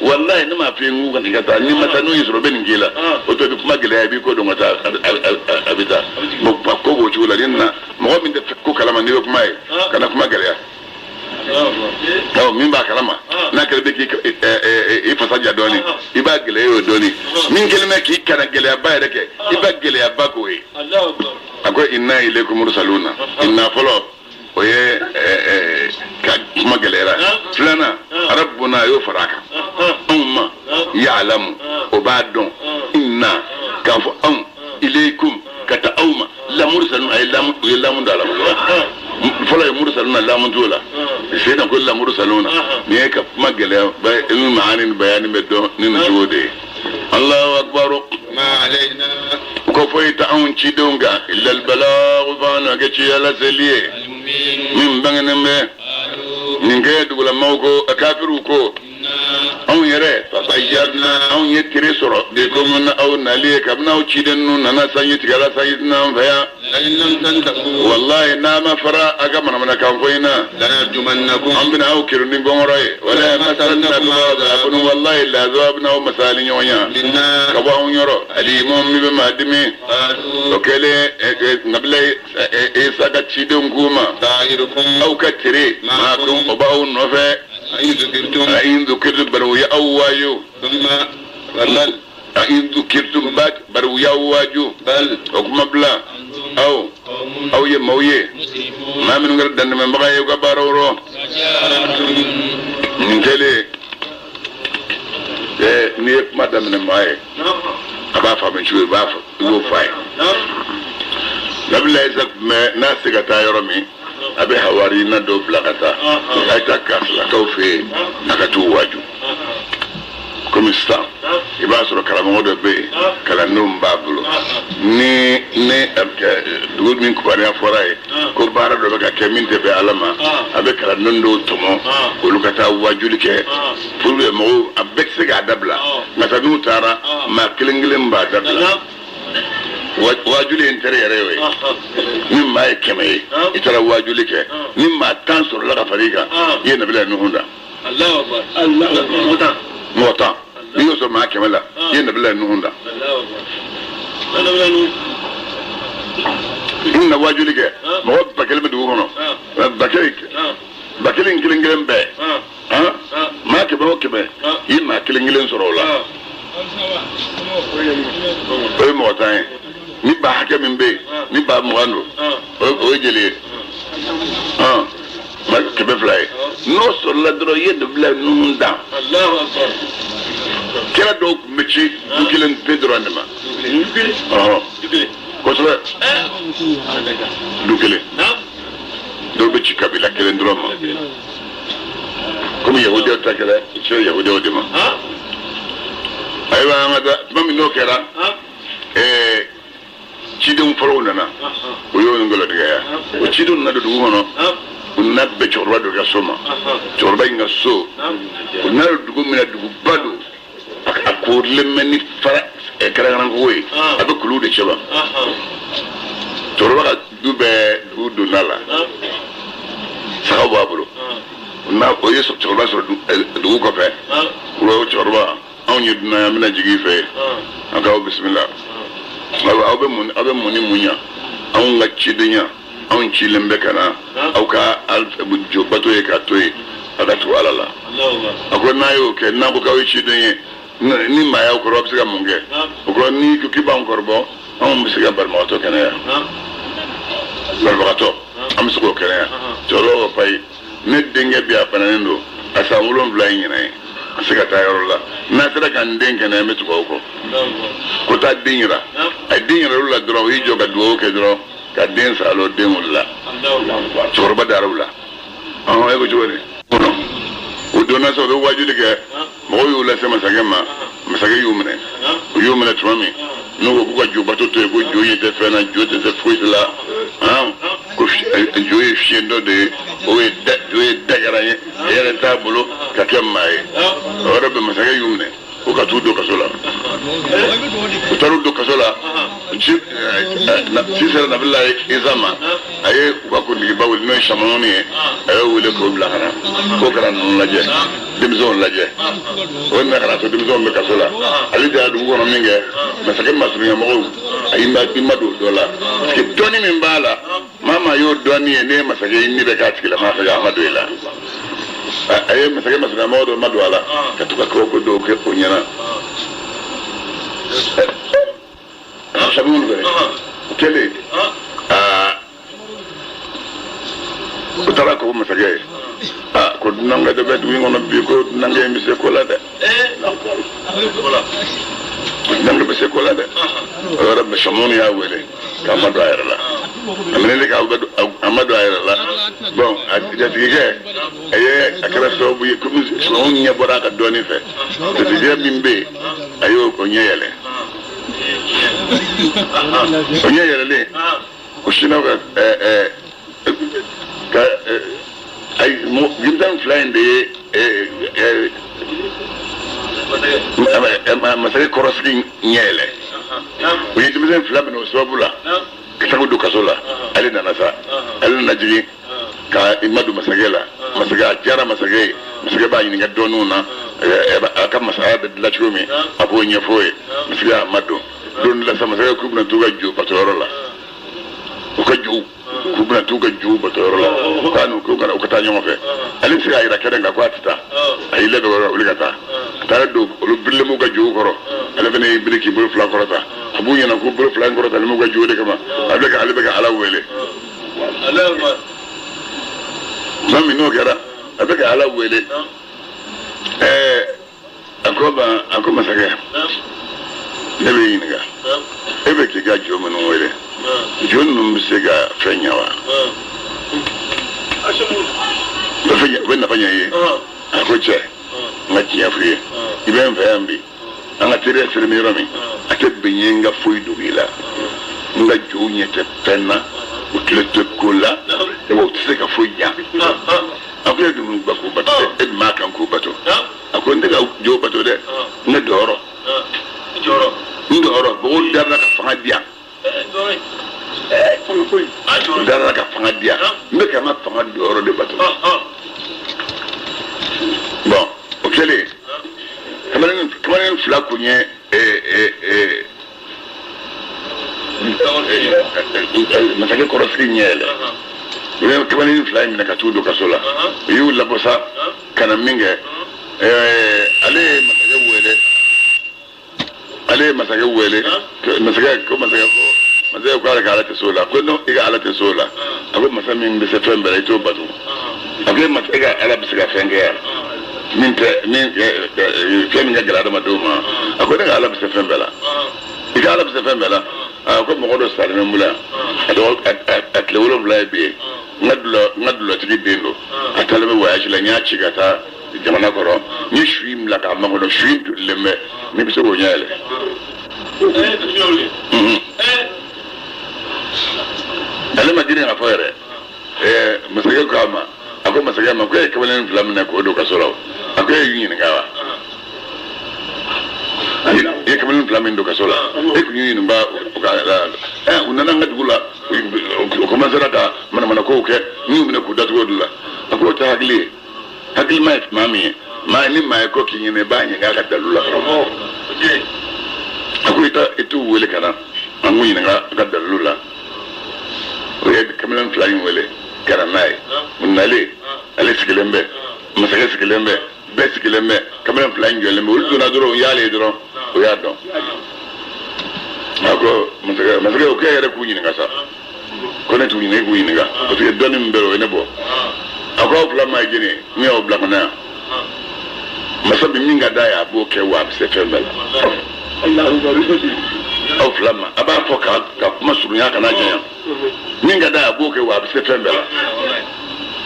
walahi ne m'a f'i ye n ko ka taa n'i ma taa n'o y'i sɔrɔ o bɛ nin k'i la o to i bɛ kuma gɛlɛya i b'i kɔ dɔn ka taa a bɛ taa bon ko b'o cogo la ni nana mɔgɔ min tɛ ko kalama n'i bɛ kuma ye kana kuma gɛlɛya awɔ min b'a kalama n'a kɛra bɛ k'i i fasa ja dɔɔni i b'a gɛlɛya o dɔɔni min kɛlen bɛ k'i kana gɛlɛyaba yɛrɛ kɛ i b'a gɛlɛyaba k'o ye. A ko inna ilaykum mursaluna. Inna fɔlɔ o ye ka kuma gɛlɛyara. Filanan, rabbuna y'o fara a kan. Anw ma ya'lamu, o b'a dɔn. Inna k'a fɔ anw ilaykum ka taa aw ma la mursaluna, a ye lamu, u ye lamu da la fɔlɔ ye mursaluna, lamu t'o la. Seyidan ko la mursaluna, nin ye ka kuma gɛlɛya, ni maani ni bayani bɛ dɔn ni nin cogo de ye. Allahu akbar. Ko foyi tɛ anw cidenw kan illa albalaghu, f'an kɛ ci laseli ye min bangenen bɛ. Nin kɛ dugulamaw ko, kafiriw ko, anw yɛrɛ tatayyarna, anw ye tere sɔrɔ bikum na aw nali ye. Kabini aw ciden ninnu nana, sanji tigɛla, sanji tɛna an fɛ yan. Wallahi, n'a ma fara a ka manamanakan fɔ in na, an bɛna aw kiri ni gɔngɔrɔ ye. Wala yamassannakum azabun, wallahi lazaba bɛna aw masali ɲɔgɔn ya ka bɔ anw yɔrɔ, alimun, min bɛ maa dimi. O kɛlen, nabila Isa ka cidenw k'u ma, aw ka tere maakum, o b'aw nɔfɛ. A in dhukirtum, bari u ye aw waaju. A in dhukirtum, bari u y'aw waaju. O kuma bila, aw ye maaw ye, maa minnu kɛra dantɛmɛbaga ye u ka baaraw rɔ. Nin kɛlen, n'i ye kuma daminɛ maa ye, a b'a faamu cogo, i b'a fɔ, i b'o fɔ a ye. Nabila Isa tun bɛ n'a se ka taa yɔrɔ min, a bɛ hawarina dɔw bila ka taa, a ye taa karisalakaw fɛ yen, a ka t'u waaju. Komi sisan i b'a sɔrɔ karamɔgɔ dɔ bɛ yen, kalandenw b'a bolo. Ni dugu min kibaruya fɔra ye ko baara dɔ bɛ ka kɛ min tɛ bɛn Ala ma, a bɛ kalanden dɔw tɔmɔ, olu ka taa waajuli kɛ pour que mɔgɔw a bɛɛ tɛ se k'a dabila, nka n'u taara, maa kelen kelen b'a dabila. Waajuli ye n teri yɛrɛ ye. Ni maa ye 100 ye, i taara waajuli kɛ, ni maa 10 sɔrɔla ka fara i kan, i ye nabila Nuhu da. Mɔgɔ 10, n'i y'o sɔrɔ maa 100 la, i ye nabila Nuhu da. I nana waajuli kɛ, mɔgɔ 1000 bɛ dugu kɔnɔ, 1000 1000 kelen kelen bɛɛ, maa 100 o 100, i ye maa kelen kelen sɔrɔ o la, o ye mɔgɔ 10 ye. Ni ba hakɛ min bɛ yen, ni 20 000 don, o ye jeli ye? 200 ye. N'o sɔrɔla dɔrɔn, i ye nabila Nuhu dan. Kira dɔw tun bɛ ci du kelen pe dɔrɔn de ma. Kosɛbɛ, du kelen. Dɔw bɛ ci kabila kelen dɔrɔn ma, komi yahudiyaw ta kɛra, ci yahudiyaw de ma. Ayiwa, an ka taa. Tuma min n'o kɛra, cidenw fɔlɔw nana, o y'o nkalontigɛya. O cidenw nana don dugu kɔnɔ, u nana bɛn cɛkɔrɔba dɔ ka so ma. Cɛkɔrɔba in ka so, u nana don dugu min na, duguba don, a koorilen bɛ ni fara kɛrɛnkɛrɛnkogo ye, a bɛ kuluw de cɛba. Cɛkɔrɔba ka du bɛɛ dugu donda la, sagaw b'a bolo. N'a o ye cɛkɔrɔba sɔrɔ dugu kɔfɛ, o cɛkɔrɔba, anw ye dunan ye, an bɛna jigin i fɛ yen, an k'aw bisimila. Aw bɛ mun, aw bɛ mun ni mun ɲa? Anw ka cidenya, anw cilen bɛ ka na aw ka jo bato ye k'a to yen, a ka tugu Ala la. A ko n'a y'o kɛ, n'a ko k'aw ye ciden ye, ni maa y'aw kɔrɔ, aw bɛ se ka mun kɛ? O kɔrɔ, n'i ko k'i b'anw kɔrɔbɔ, anw bɛ se ka banabagatɔ kɛnɛya. Banabagatɔ, an bɛ se k'o kɛnɛya. Cɛkɔrɔba ko payi, ne denkɛ bi a bananen don, a san 7 in ɲinɛ ye, a se ka taa yɔrɔ la. N'a sera ka n den kɛnɛya, n bɛ tugu aw kɔ. Ko taa den yira. A ye den yira olu la dɔrɔn, u y'i jɔ ka dugawu kɛ dɔrɔn, ka den salo, den wulila. Cɛkɔrɔba dara u la. Ɔhɔn, e ko cogo di? O donna sa, u bɛ wajuli kɛ, mɔgɔw y'u lase masakɛ ma. Masakɛ y'u minɛ. U y'u minɛ tuma min, n'u ko k'u ka jo bato to yen, ko jo ɲɛ tɛ fɛn na, jo tɛ se foyi la, ko jo ye fiɲɛ dɔ de ye, o ye jo ye dagara ye, e yɛrɛ t'a bolo ka kɛ maa ye. O yɔrɔ bɛɛ, masakɛ y'u minɛ ko ka t'u don kaso la. U taar'u don kaso la. Ci sera nabila Isa ma, a ye u ka kuntigiba wele, n'o ye Samawuni ye. A y'o wele k'o bila ka na, k'o kana ninnu lajɛ, denmisɛnw lajɛ. O nana ka na to denmisɛnw bɛ kaso la. Ale de y'a dugu kɔnɔ min kɛ, masakɛ masurunya mɔgɔw, a y'i ma don dɔ la, parce que dɔnni min b'a la, maa maa y'o dɔnni ye, ne ye masakɛ ye, ni bɛ k'a tigilama fɛ, a ma don i la. A ye masakɛ masurunya mɔgɔ dɔ ma don a la ka to ka kabako dɔw kɛ o ɲɛna. Samawuni fɛnɛ, o kɛlen U taara ko masakɛ ye aa ko dunankɛ dɔ bɛ dugu in kɔnɔ bi ko dunankɛ in bɛ se ko la dɛ ko dunankɛ bɛ se ko la dɛ o yɔrɔ bɛ Sɔmɔnu y'a wele k'a ma don a yɛrɛ la a minɛli k'a a ma don a yɛrɛ la bon a jatigikɛ a ye a kɛra sababu ye komi Sɔmɔnu ɲɛ bɔra a ka dɔɔnin fɛ jatigikɛ min bɛ yen a y'o ɲɛ yɛlɛ o ɲɛ yɛlɛlen o sinna ka ka ayi denmisɛnnin fila in de ye masakɛ kɔrɔsigi ɲɛ yɛlɛ u ye denmisɛnnin fila minɛ o sababu la ka taga don kaso la ale nana sa ale nana jigin ka i ma don masakɛ la masakɛ a diyara masakɛ ye masakɛ b'a ɲininka dɔɔninw na a ka masaya bɛ dilan cogo min a b'o ɲɛfɔ ye masakɛ y'a ma don don dɔ la sa masakɛ k'u bɛna t'u ka jo batoyɔrɔ la u ka jow k'u bɛna t'u ka jow batoyɔrɔ la k'a n'u k'u kana u ka taa ɲɔgɔn fɛ ale tɛ se k'a yira kɛnɛ kan ko a tɛ taa a y'i labɛn ka wuli ka taa a taara don olu birilen b'u ka jow kɔrɔ ale fana y'i biri k'i bolo fila kɔrɔta a b'u ɲɛna k'u bolo fila in kɔrɔtalen b'u ka jow de kama a bɛ ka ale bɛ ka Ala wele tuma min n'o kɛra a bɛ ka Ala wele ɛɛ a ko ma a ko masakɛ ne bɛ ɲininka e bɛ k'i ka jo minnu wele jo ninnu bɛ se ka fɛn ɲɛ wa u bɛ nafa ɲɛ i ye a ko cɛ n ka tiɲɛ f'i ye i bɛ n fɛ yan bi an ka teriya sera yɔrɔ min a tɛ bɛn ye n ka foyi dogo i la n ka jow ɲɛ tɛ fɛn na u tulo tɛ ko la u tɛ se ka foyi ɲɛ a ko e dun ba k'u bato e dun b'a kan k'u bato a ko n tɛ ka jow bato dɛ ne dɔyɔrɔ n dɔyɔrɔ mɔgɔw darila ka fanga di yan darila ka fanga di yan n bɛ ka n ka fanga dɔyɔrɔ de bato bon o kɛlen kamalen fila kun ye masakɛ kɔrɔsigi ɲɛ yɛlɛ u ye kamalen fila in minɛ ka t'u don kaso la u y'u labɔ sa ka na min kɛ ale ye masakɛ wele ale ye masakɛ wele masakɛ ko masakɛ ko masakɛ ko ale ka ala tɛ s'o la ko non i ka ala tɛ s'o la a ko masa min bɛ se fɛn bɛɛ la i t'o bato a ko e masa e ka ala bɛ se ka fɛn kɛ yan min tɛ min fɛn min ka gɛlɛn adamadenw ma a ko ne ka ala bɛ se fɛn bɛɛ la i ka ala bɛ se fɛn bɛɛ la a ko mɔgɔ dɔ salen bɛ n bolo yan a tile 7 ye bi ye n ka dulɔtigi den don a taalen bɛ voyage la n y'a ci ka taa jamana kɔrɔ n ye su in bila k'a makɔnɔ su in tolilen bɛ n'i bɛ se k'o ɲɛ yɛlɛ ale ma girin ka fɔ yɛrɛ masakɛ ko a ma a ko masakɛ ma ko e ye kamalen fila minɛ k'o don kaso la o a ko e y'i ɲininka wa i ye kamalen fila min don kaso la e kun y'u ɲininka u ka u nana an ka dugu la u commencera ka manamana kow kɛ n y'u minɛ k'u datugu o de la a ko o tɛ hakili ye hakilima ye maa min ye maa ni maa ye ko k'i ɲɛna i b'a ɲininka a ka dalilu la a ko i t'u wele ka na an k'u ɲininka a ka dalilu la o ye kamalen fila in wele ka na n'a ye u nalen ale sigilen bɛ masakɛ sigilen bɛ bɛɛ sigilen bɛ kamalen fila in jɔlen bɛ olu donna dɔrɔn u y'ale ye dɔrɔn o y'a dɔn a ko masakɛ masakɛ o k'e yɛrɛ k'u ɲininka sa ko ne t'u ɲininka e k'u ɲininka parce que dɔnni min bɛ o ye ne bɔ a ko aw fila maa ye jɛni ye n y'aw bila ka na yan masa min ka d'a ye a b'o kɛ wa a bɛ se fɛn bɛɛ la aw fila ma a b'a fɔ ka kuma surunya kana janya min ka d'a ye a b'o kɛ wa a bɛ se fɛn bɛɛ la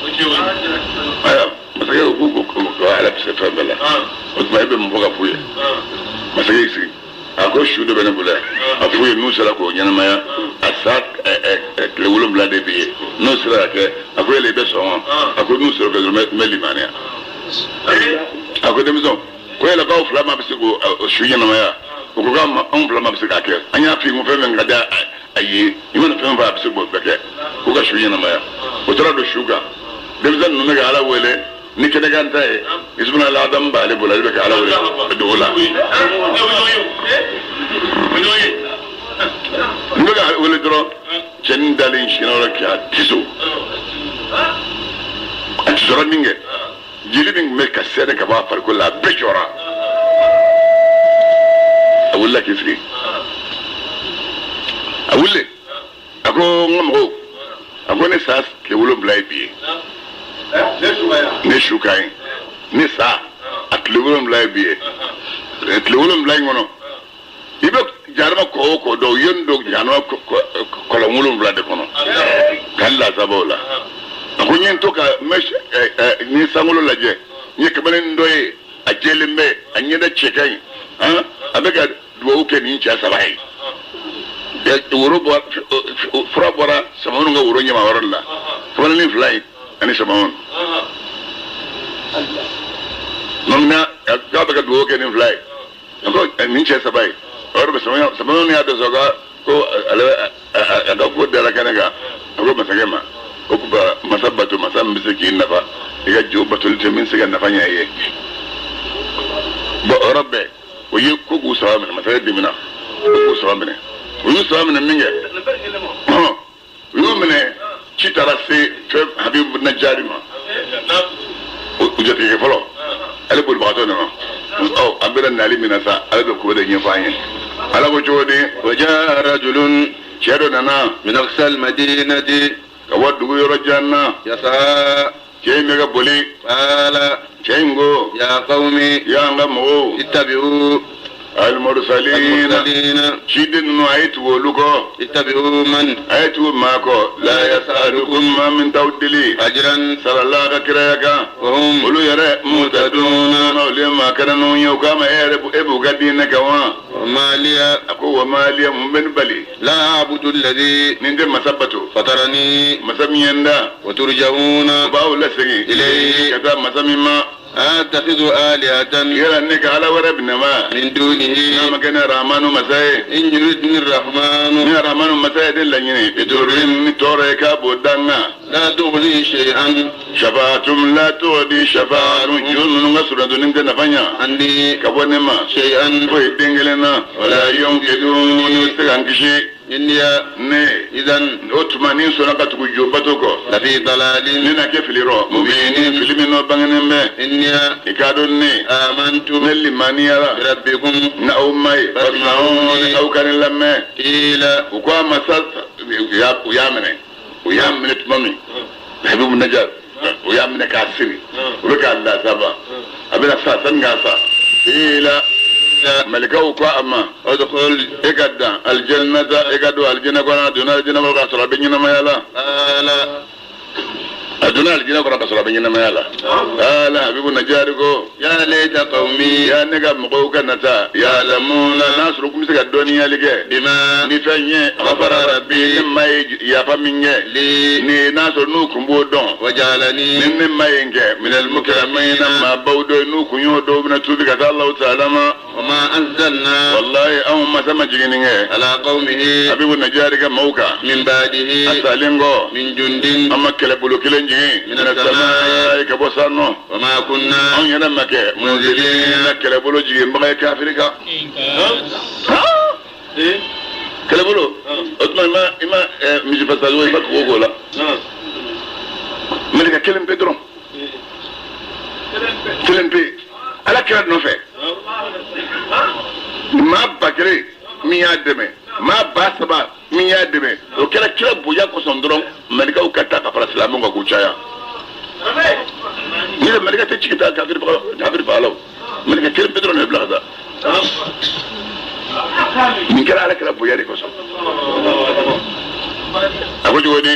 ayiwa masakɛ ko ko ala bɛ se fɛn bɛɛ la o tuma e bɛ mun fɔ ka f'u ye masakɛ y'i sigi a ko su dɔ bɛ ne bolo yan a f'u ye n'u sera k'o ɲɛnamaya a sa tile 7 de bɛ yen n'o sera ka kɛ a ko yala i bɛ sɔn wa a ko n'u sera kɛ dɔrɔn n bɛ limaniya a ko denmisɛnw ko yala k'aw fila ma bɛ se k'o su ɲɛnamaya o ko k'anw fila ma bɛ se k'a kɛ an y'a f'i ye ko fɛn fɛn ka di a ye i mana fɛn fɔ a bɛ se k'o bɛɛ kɛ k'u ka su ɲɛnamaya o taara don su kan denmisɛn ninnu bɛ ka ala wele ni kɛnɛkan ta ye isumana adamu b'ale bolo ale bɛ ka ala wele dogo la n bɛ ka wele dɔrɔn cɛnin dalen sinna yɔrɔ k'a tiso a tisora min kɛ jeli min tun bɛ ka sɛnɛ ka bɔ a farikolo la a bɛɛ jɔra a wulila k'i sigi a wulilen a ko n ka mɔgɔw a ko ne sa tile 7 ye bi ye. Ne su ka ɲi, ne sa a tile 7 ye bi ye. Tile 7 in kɔnɔ, i bɛ jahanama kɔ o kɔ dɔn, u ye n don jahanama kɔlɔn 7 de kɔnɔ ka n lasaba o la. A ko n ye n to ka n bɛ ni sankolo lajɛ, n ye kamalen dɔ ye, a jɛlen bɛ, a ɲɛda cɛ ka ɲi, a bɛ ka dugawu kɛ nin cɛ saba ye. Woro bɔra, fura bɔra samanu ka woro ɲama yɔrɔ de la, kamalennin fila ye ani samanu. Donc n'a k'a bɛ ka dugawu kɛ nin fila ye, a ko nin cɛ saba ye, o yɔrɔ bɛ samanu y'a dɔn sɔrɔ ko ale a ka ko dara kɛnɛ kan. A ko masakɛ ma o ko masa bato, masa min bɛ se k'i nafa, i ka jo batoli tɛ min se ka nafa ɲɛ i ye. Bon, o yɔrɔ bɛɛ o ye ko k'u saba minɛ. Masakɛ dimina ko k'u saba minɛ. U y'u saba minɛ min kɛ, u y'u minɛ, ci taara se fɛn Habibu Najari ma, u jatigikɛ fɔlɔ, ale bolibagatɔ nana. Ɔ, an bɛna nali min na sa, ale bɛ ko de ɲɛfɔ an ye. Ala ko cogo di?
وجاء رجل
Cɛ dɔ nana
من أقصى المدينة
ka bɔ dugu yɔrɔ jan na.
يسعى.
Cɛ in bɛ ka boli.
قال
Cɛ in ko:
يا قوم
Y'an ka mɔgɔw,
اتبعوا
المرسلين
المرسلين
ciden ninnu, a ye tugu olu kɔ.
اتبعوا من
A ye tugu maa kɔ, لا يسألكم maa min t'aw deli
أجرا
sarala ka kiraya kan.
وهم
Olu yɛrɛ مهتدون, olu ye maa kɛnɛnw ye. U k'a ma e yɛrɛ e b'u ka diinɛ kan wa?
وما لي
A ko وما لي, mun bɛ ne bali
لا أعبد الذي
ni n tɛ masa bato,
فطرني
masa min ye n da,
وترجعون
u b'aw lasegin
إليه
ka taa masa min ma?
أتخذ آلهة
Yala ne ka ala wɛrɛ minɛ ma
من دونه
n'a ma kɛ ne Ramanu masa ye?
إن يردني الرحمن
Ni Ramanu masa ye de laɲini بضر, ni tɔɔrɔ ye k'a b'o da n kan,
لا تغني شيئا
شفاعتهم لا تغني شفاعتهم, jo ninnu ka surundoni tɛ nafa ɲa
عني
ka bɔ ne ma
شيئا
foyi den kelen na, ولا ينقذون, ni se ka n kisi.
إني
Ne
إذا
o tuma ni n sɔnna ka tugu jo bato kɔ,
لفي ضلال
ne na kɛ fili rɔ, مبين, fili min n'o bangenen bɛ.
إني
I k'a dɔn ne
آمنت
ne limaniyara
بربكم
na aw ma ye, فاسمعون, aw ka ne lamɛn.
قيل
U ko a ma sa, u y'a minɛ, u y'a minɛ tuma min, Habibu Najar, u y'a minɛ k'a siri, u bɛ k'a lasaba, a bɛna sa sani k'a sa, قيل, malikaw ko a ma:
ادخل
E ka dan الجنة, e ka don alijinɛ kɔnɔ. A donna alijinɛ kɔnɔ k'a sɔrɔ a bɛ ɲɛnamaya la.
قال
A donna alijinɛ kɔnɔ k'a sɔrɔ a bɛ ɲɛnamaya la. قال Habibu Najari ko:
يا ليت قومي
Ya ne ka mɔgɔw ka nata, يعلمون, n'a sɔrɔ kun bɛ se ka dɔnniyali kɛ
بما
ni fɛn ye
غفر ربي
ne ma ye yafa min kɛ
لي
ni, n'a sɔrɔ n'u kun b'o dɔn
وجعلني
ni ne ma ye n kɛ من المكرمين, maabaw dɔ ye. N'u kun y'o dɔn, u bɛna tuubi ka taa Alahu taala ma.
وما أنزلنا
Wallahi anw masa ma jiginni kɛ
على قومه
Habibu Najari ka maaw kan
من بعده
a salen kɔ
من جند
an ma kɛlɛbolo kelen jigin
من السماء
ka bɔ san nɔ.
وما كنا
Anw yɛrɛ ma kɛ منزلين, kɛlɛbolo jiginbaga ye kafiri kan. Kɛlɛbolo o tuma, i ma misi fasago, i ma kogo k'o la, malika kelen pe dɔrɔn, kelen pe, ala kira nɔfɛ, maa 1000 min y'a dɛmɛ, maa 3000 min y'a dɛmɛ, o kɛra kira bonya kosɔn dɔrɔn. Malikaw ka taa ka fara silamɛw kan k'u caya. Ni yɛrɛ malika tɛ ci ka taa kafiri faga, kafiri faga la o, malika kelen pe dɔrɔn de bɛ bila ka taa. Nin kɛra ala kira bonya de kosɔn. A ko cogo di?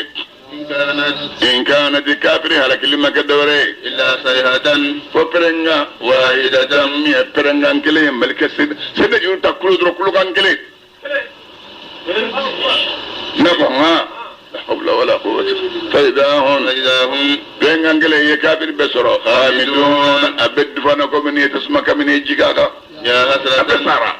إن كانت
إن كانت, kafiri halakili ma kɛ dɔwɛrɛ ye
إلا صيحة
fo pɛrɛnkan واحدة, min ye pɛrɛnkan kelen ye. Malika sɛbɛ juru ta kulo dɔrɔn, kulokan kelen ne ko han, لا حول ولا قوة فإذا هم
فإذا هم
pɛrɛnkan kelen ye kafiri bɛɛ sɔrɔ خامدون, a bɛ dufana komi ni ye tasuma kabini ye jigin a kan,
يا
a bɛ
حسرة
sara.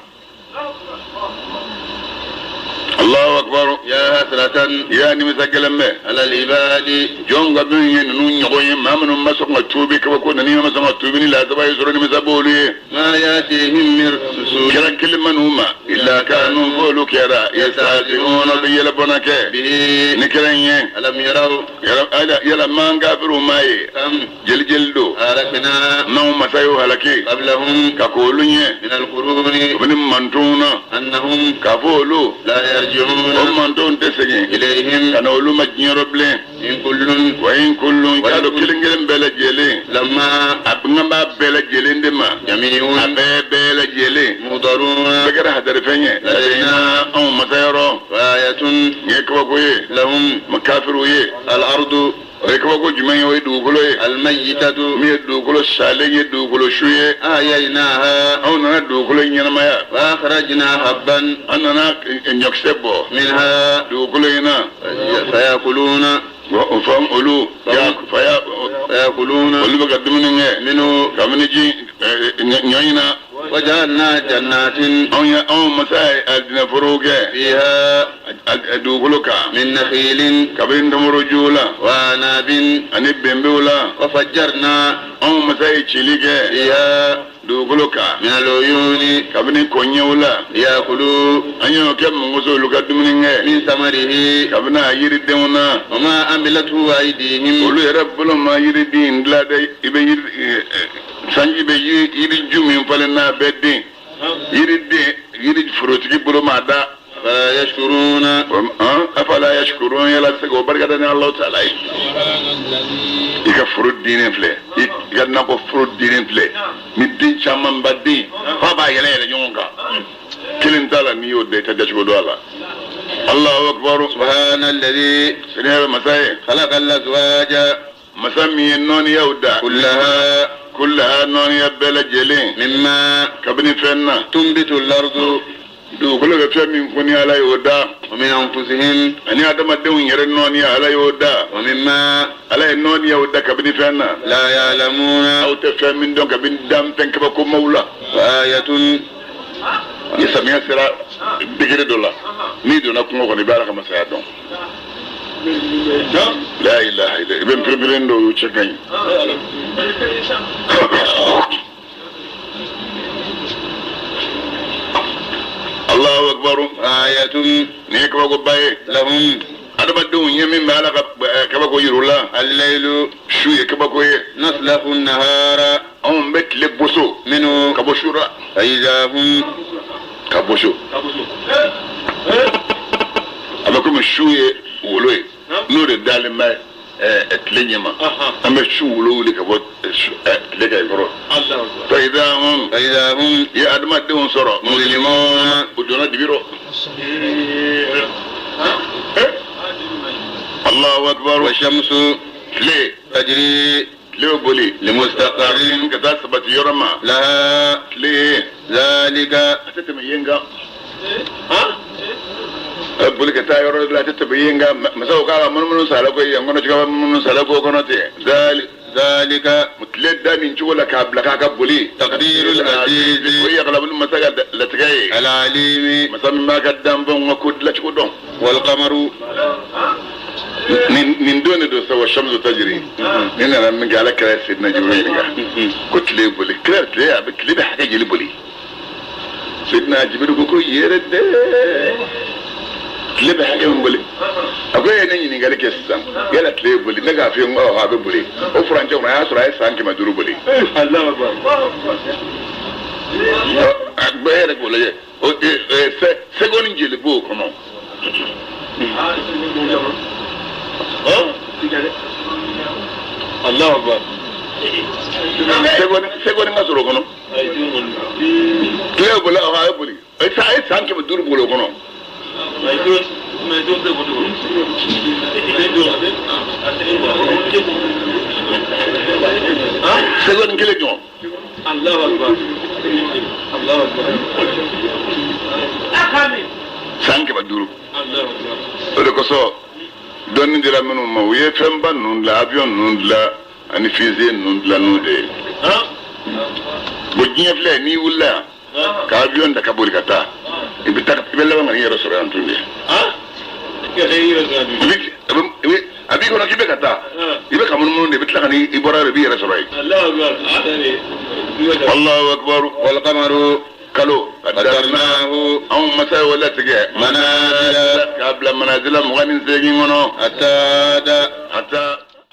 الله أكبر.
يا حسرة
Ya nimisa gɛlɛn bɛ
على العباد
jɔn ka min ye ninnu ɲɔgɔn ye, maa minnu ma sɔn ka tuubi, kabako nani ma sɔn ka tuubi, ni lasaba ye sɔrɔ, nimisa b'olu ye.
ما يأتيهم من رسول
Kɛra kelen ma n'u ma إلا كانوا, f'olu kɛra يستهزئون, bɛ yɛlɛ bɔnna kɛ
به
ni kɛra in ye.
ألم يروا
Yala yala man kafiriw maa ye
كم
jeli jeli don
أهلكنا
n'anw masa y'o halaki
قبلهم
ka k'olu ɲɛ
من القرون
u bɛ ni mantonw na
أنهم
k'a fɔ olu
لا
o
يرجعون
mantonw tɛ segin
إليهم
ka na olu ma diɲɛ yɔrɔ bilen.
In kullun.
Wa in kullun k'a dɔn kelen kelen bɛɛ lajɛlen.
Lamma.
A n b'a bɛɛ lajɛlen de ma.
Jami'un.
A bɛɛ lajɛlen.
Mudaruna.
Bɛɛ kɛra hadarifɛn ye.
Ladayna.
Anw masayɔrɔ.
Ayatun.
Nin ye kabako ye.
Lahum.
Ma kafiriw ye.
Al-ardu.
O ye kabako jumɛn ye? O ye dugukolo ye.
Al-mayyitatu.
Min ye dugukolo salen ye, dugukolo su ye.
Ahyaynaha.
Anw nana dugukolo ɲɛnamaya.
Wa akhrajna habban.
An nana ɲɔkisɛ bɔ.
Minha.
Dugukolo in na.
Fayakuluna.
O fɔ olu.
Fayakuluna.
Olu bɛ ka dumuni kɛ.
Minhu.
Kabini ji ɲɔ in na.
Wajalna jannatin.
Anw masa ye alijinɛforow kɛ.
Fiha.
Dugukolo kan.
Min nakhilin.
Kabini tɔmɔrɔjuw la.
Wa anabin.
Ani bɛnbɛw la.
Wa fajjarna.
Anw masa ye cili kɛ.
Fiha.
Dugukolo kan.
Min al-uyuni.
Kabini kɔɲɛw la.
Liyakulu.
An y'o kɛ mɔgɔso olu ka dumuni kɛ.
Min samarihi.
Kabini a yiridenw na.
Wa ma amilathu aydihim.
Olu yɛrɛ bolo ma yiriden dilan dɛ, i bɛ yiri sanji bɛ yiriju min falen n'a bɛɛ den. Yiriden yiri forotigi bolo ma da.
Afala yashkuruna.
Afala yashkurun, yala se k'o barika da ni Alahu taala ye. I ka foro dinnen filɛ, i ka nakɔ foro dinnen filɛ, ni den caman ba den f'a b'a yɛlɛ yɛlɛ ɲɔgɔn kan. Kelen t'a la, n'i y'o da i tɛ dacogo dɔn a la. Allahu akbar.
Subhanalladhi.
Sɛnɛ bɛ masa ye.
Khalaqa al-azwaja.
Masa min ye nɔɔniyaw da.
Kullaha.
Kullaha nɔɔniya bɛɛ lajɛlen.
Mimma.
Kabini fɛn na.
Tunbitu al-ardu.
Dugukolo bɛ fɛn min fɔ ni Ala y'o da.
Wa min anfusihim.
Ani adamadenw yɛrɛ nɔɔniya Ala y'o da.
Wa mimma.
Ala ye nɔɔniyaw da kabini fɛn na.
La ya'lamuna.
Aw tɛ fɛn min dɔn kabini danfɛn kabakomaw la.
Wa ayatun.
Ni samiya sera degré dɔ la, n'i donna kungo kɔnɔ i bɛ Ala ka masaya dɔn. La ilaha illa, i bɛ npereberen dɔw y'u cɛ ka ɲi. Allahu akbar.
Ayatun.
Nin ye kabakoba ye.
Lahum.
Adamadenw ye min bɛ Ala ka kabako yir'u la.
Al-laylu.
Su ye kabako ye.
Naslakhu an-nahara.
Anw bɛ tile boso.
Minhu.
Ka bɔ su la.
Fa idha hum.
Ka bɔ su. A bɛ komi su ye wolo ye. N'o de dalen bɛ tile ɲɛma. An bɛ su wolo wuli ka bɔ tile kan kɔrɔ. Fa idha hum.
Fa idha hum.
I ye adamadenw sɔrɔ.
Muzlimuna.
U donna dibi rɔ. Allahu akbar.
Wa shamsu.
Tile.
Tajri.
Tile bɛ boli.
Limustaqarrin.
Ka taa sabati yɔrɔ ma.
Laha.
Tile.
Zalika.
A tɛ tɛmɛ yen kan. A bɛ boli ka taa yɔrɔ la, a tɛ tɛmɛ yen kan. Masaw k'a ka munumunu sala ko yen kɔnɔ cogoya munumunu sala ko kɔnɔ ten.
Zalika.
Tile da nin cogo la k'a bila k'a ka boli.
Taqdirul aziz.
O ye yakalabili masa ka latigɛ ye.
Al-alimi.
Masa min b'a ka danfɛnw ka ko dilancogo dɔn.
Wal qamaru.
Nin don de don sa, wa shamsu tajiri. Ni nana min kɛ Ala kɛra Seydina Jibril ɲininka. Ko tile boli, tile a bɛ tile bɛ hakɛ jeli boli. Seydina Jibril ko yɛrɛ dɛ. Tile bɛ hakɛ min boli. A ko e ye ne ɲininkali kɛ sisan, yala tile boli, ne k'a f'i ye n ko a bɛ boli. O furancɛ kɔnɔ a y'a sɔrɔ a ye san 500 boli. A bɛɛ yɛrɛ k'o lajɛ. O seconde jeli b'o kɔnɔ.
Allahu akbar.
Seconde ka sɔrɔ o kɔnɔ. Tile boli, a bɛ boli. A ye san 500 boli o kɔnɔ. Seconde kelen jɔn.
Allahu akbar. Allahu akbar.
San 500. O de kosɔn dɔnni dira minnu ma, u ye fɛnba ninnu dilan, avion ninnu dilan ani fusée ninnu dilan n'o de ye. Bon, diɲɛ filɛ, n'i wulila yan ka avion ta ka boli ka taa, i bɛ taa i bɛ laban ka n'i yɛrɛ sɔrɔ yan tun de. A b'i kɔnɔ k'i bɛ ka taa, i bɛ ka munumunu de, i bɛ tila ka n'i bɔra yɔrɔ i b'i yɛrɛ sɔrɔ yen. Allahu akbar.
Wal qamaru.
Kalo.
Qadarnahu.
Anw masa ye o latigɛ.
Manazila.
K'a bila manazila 28 kɔnɔ.
Hatta.
Hatta.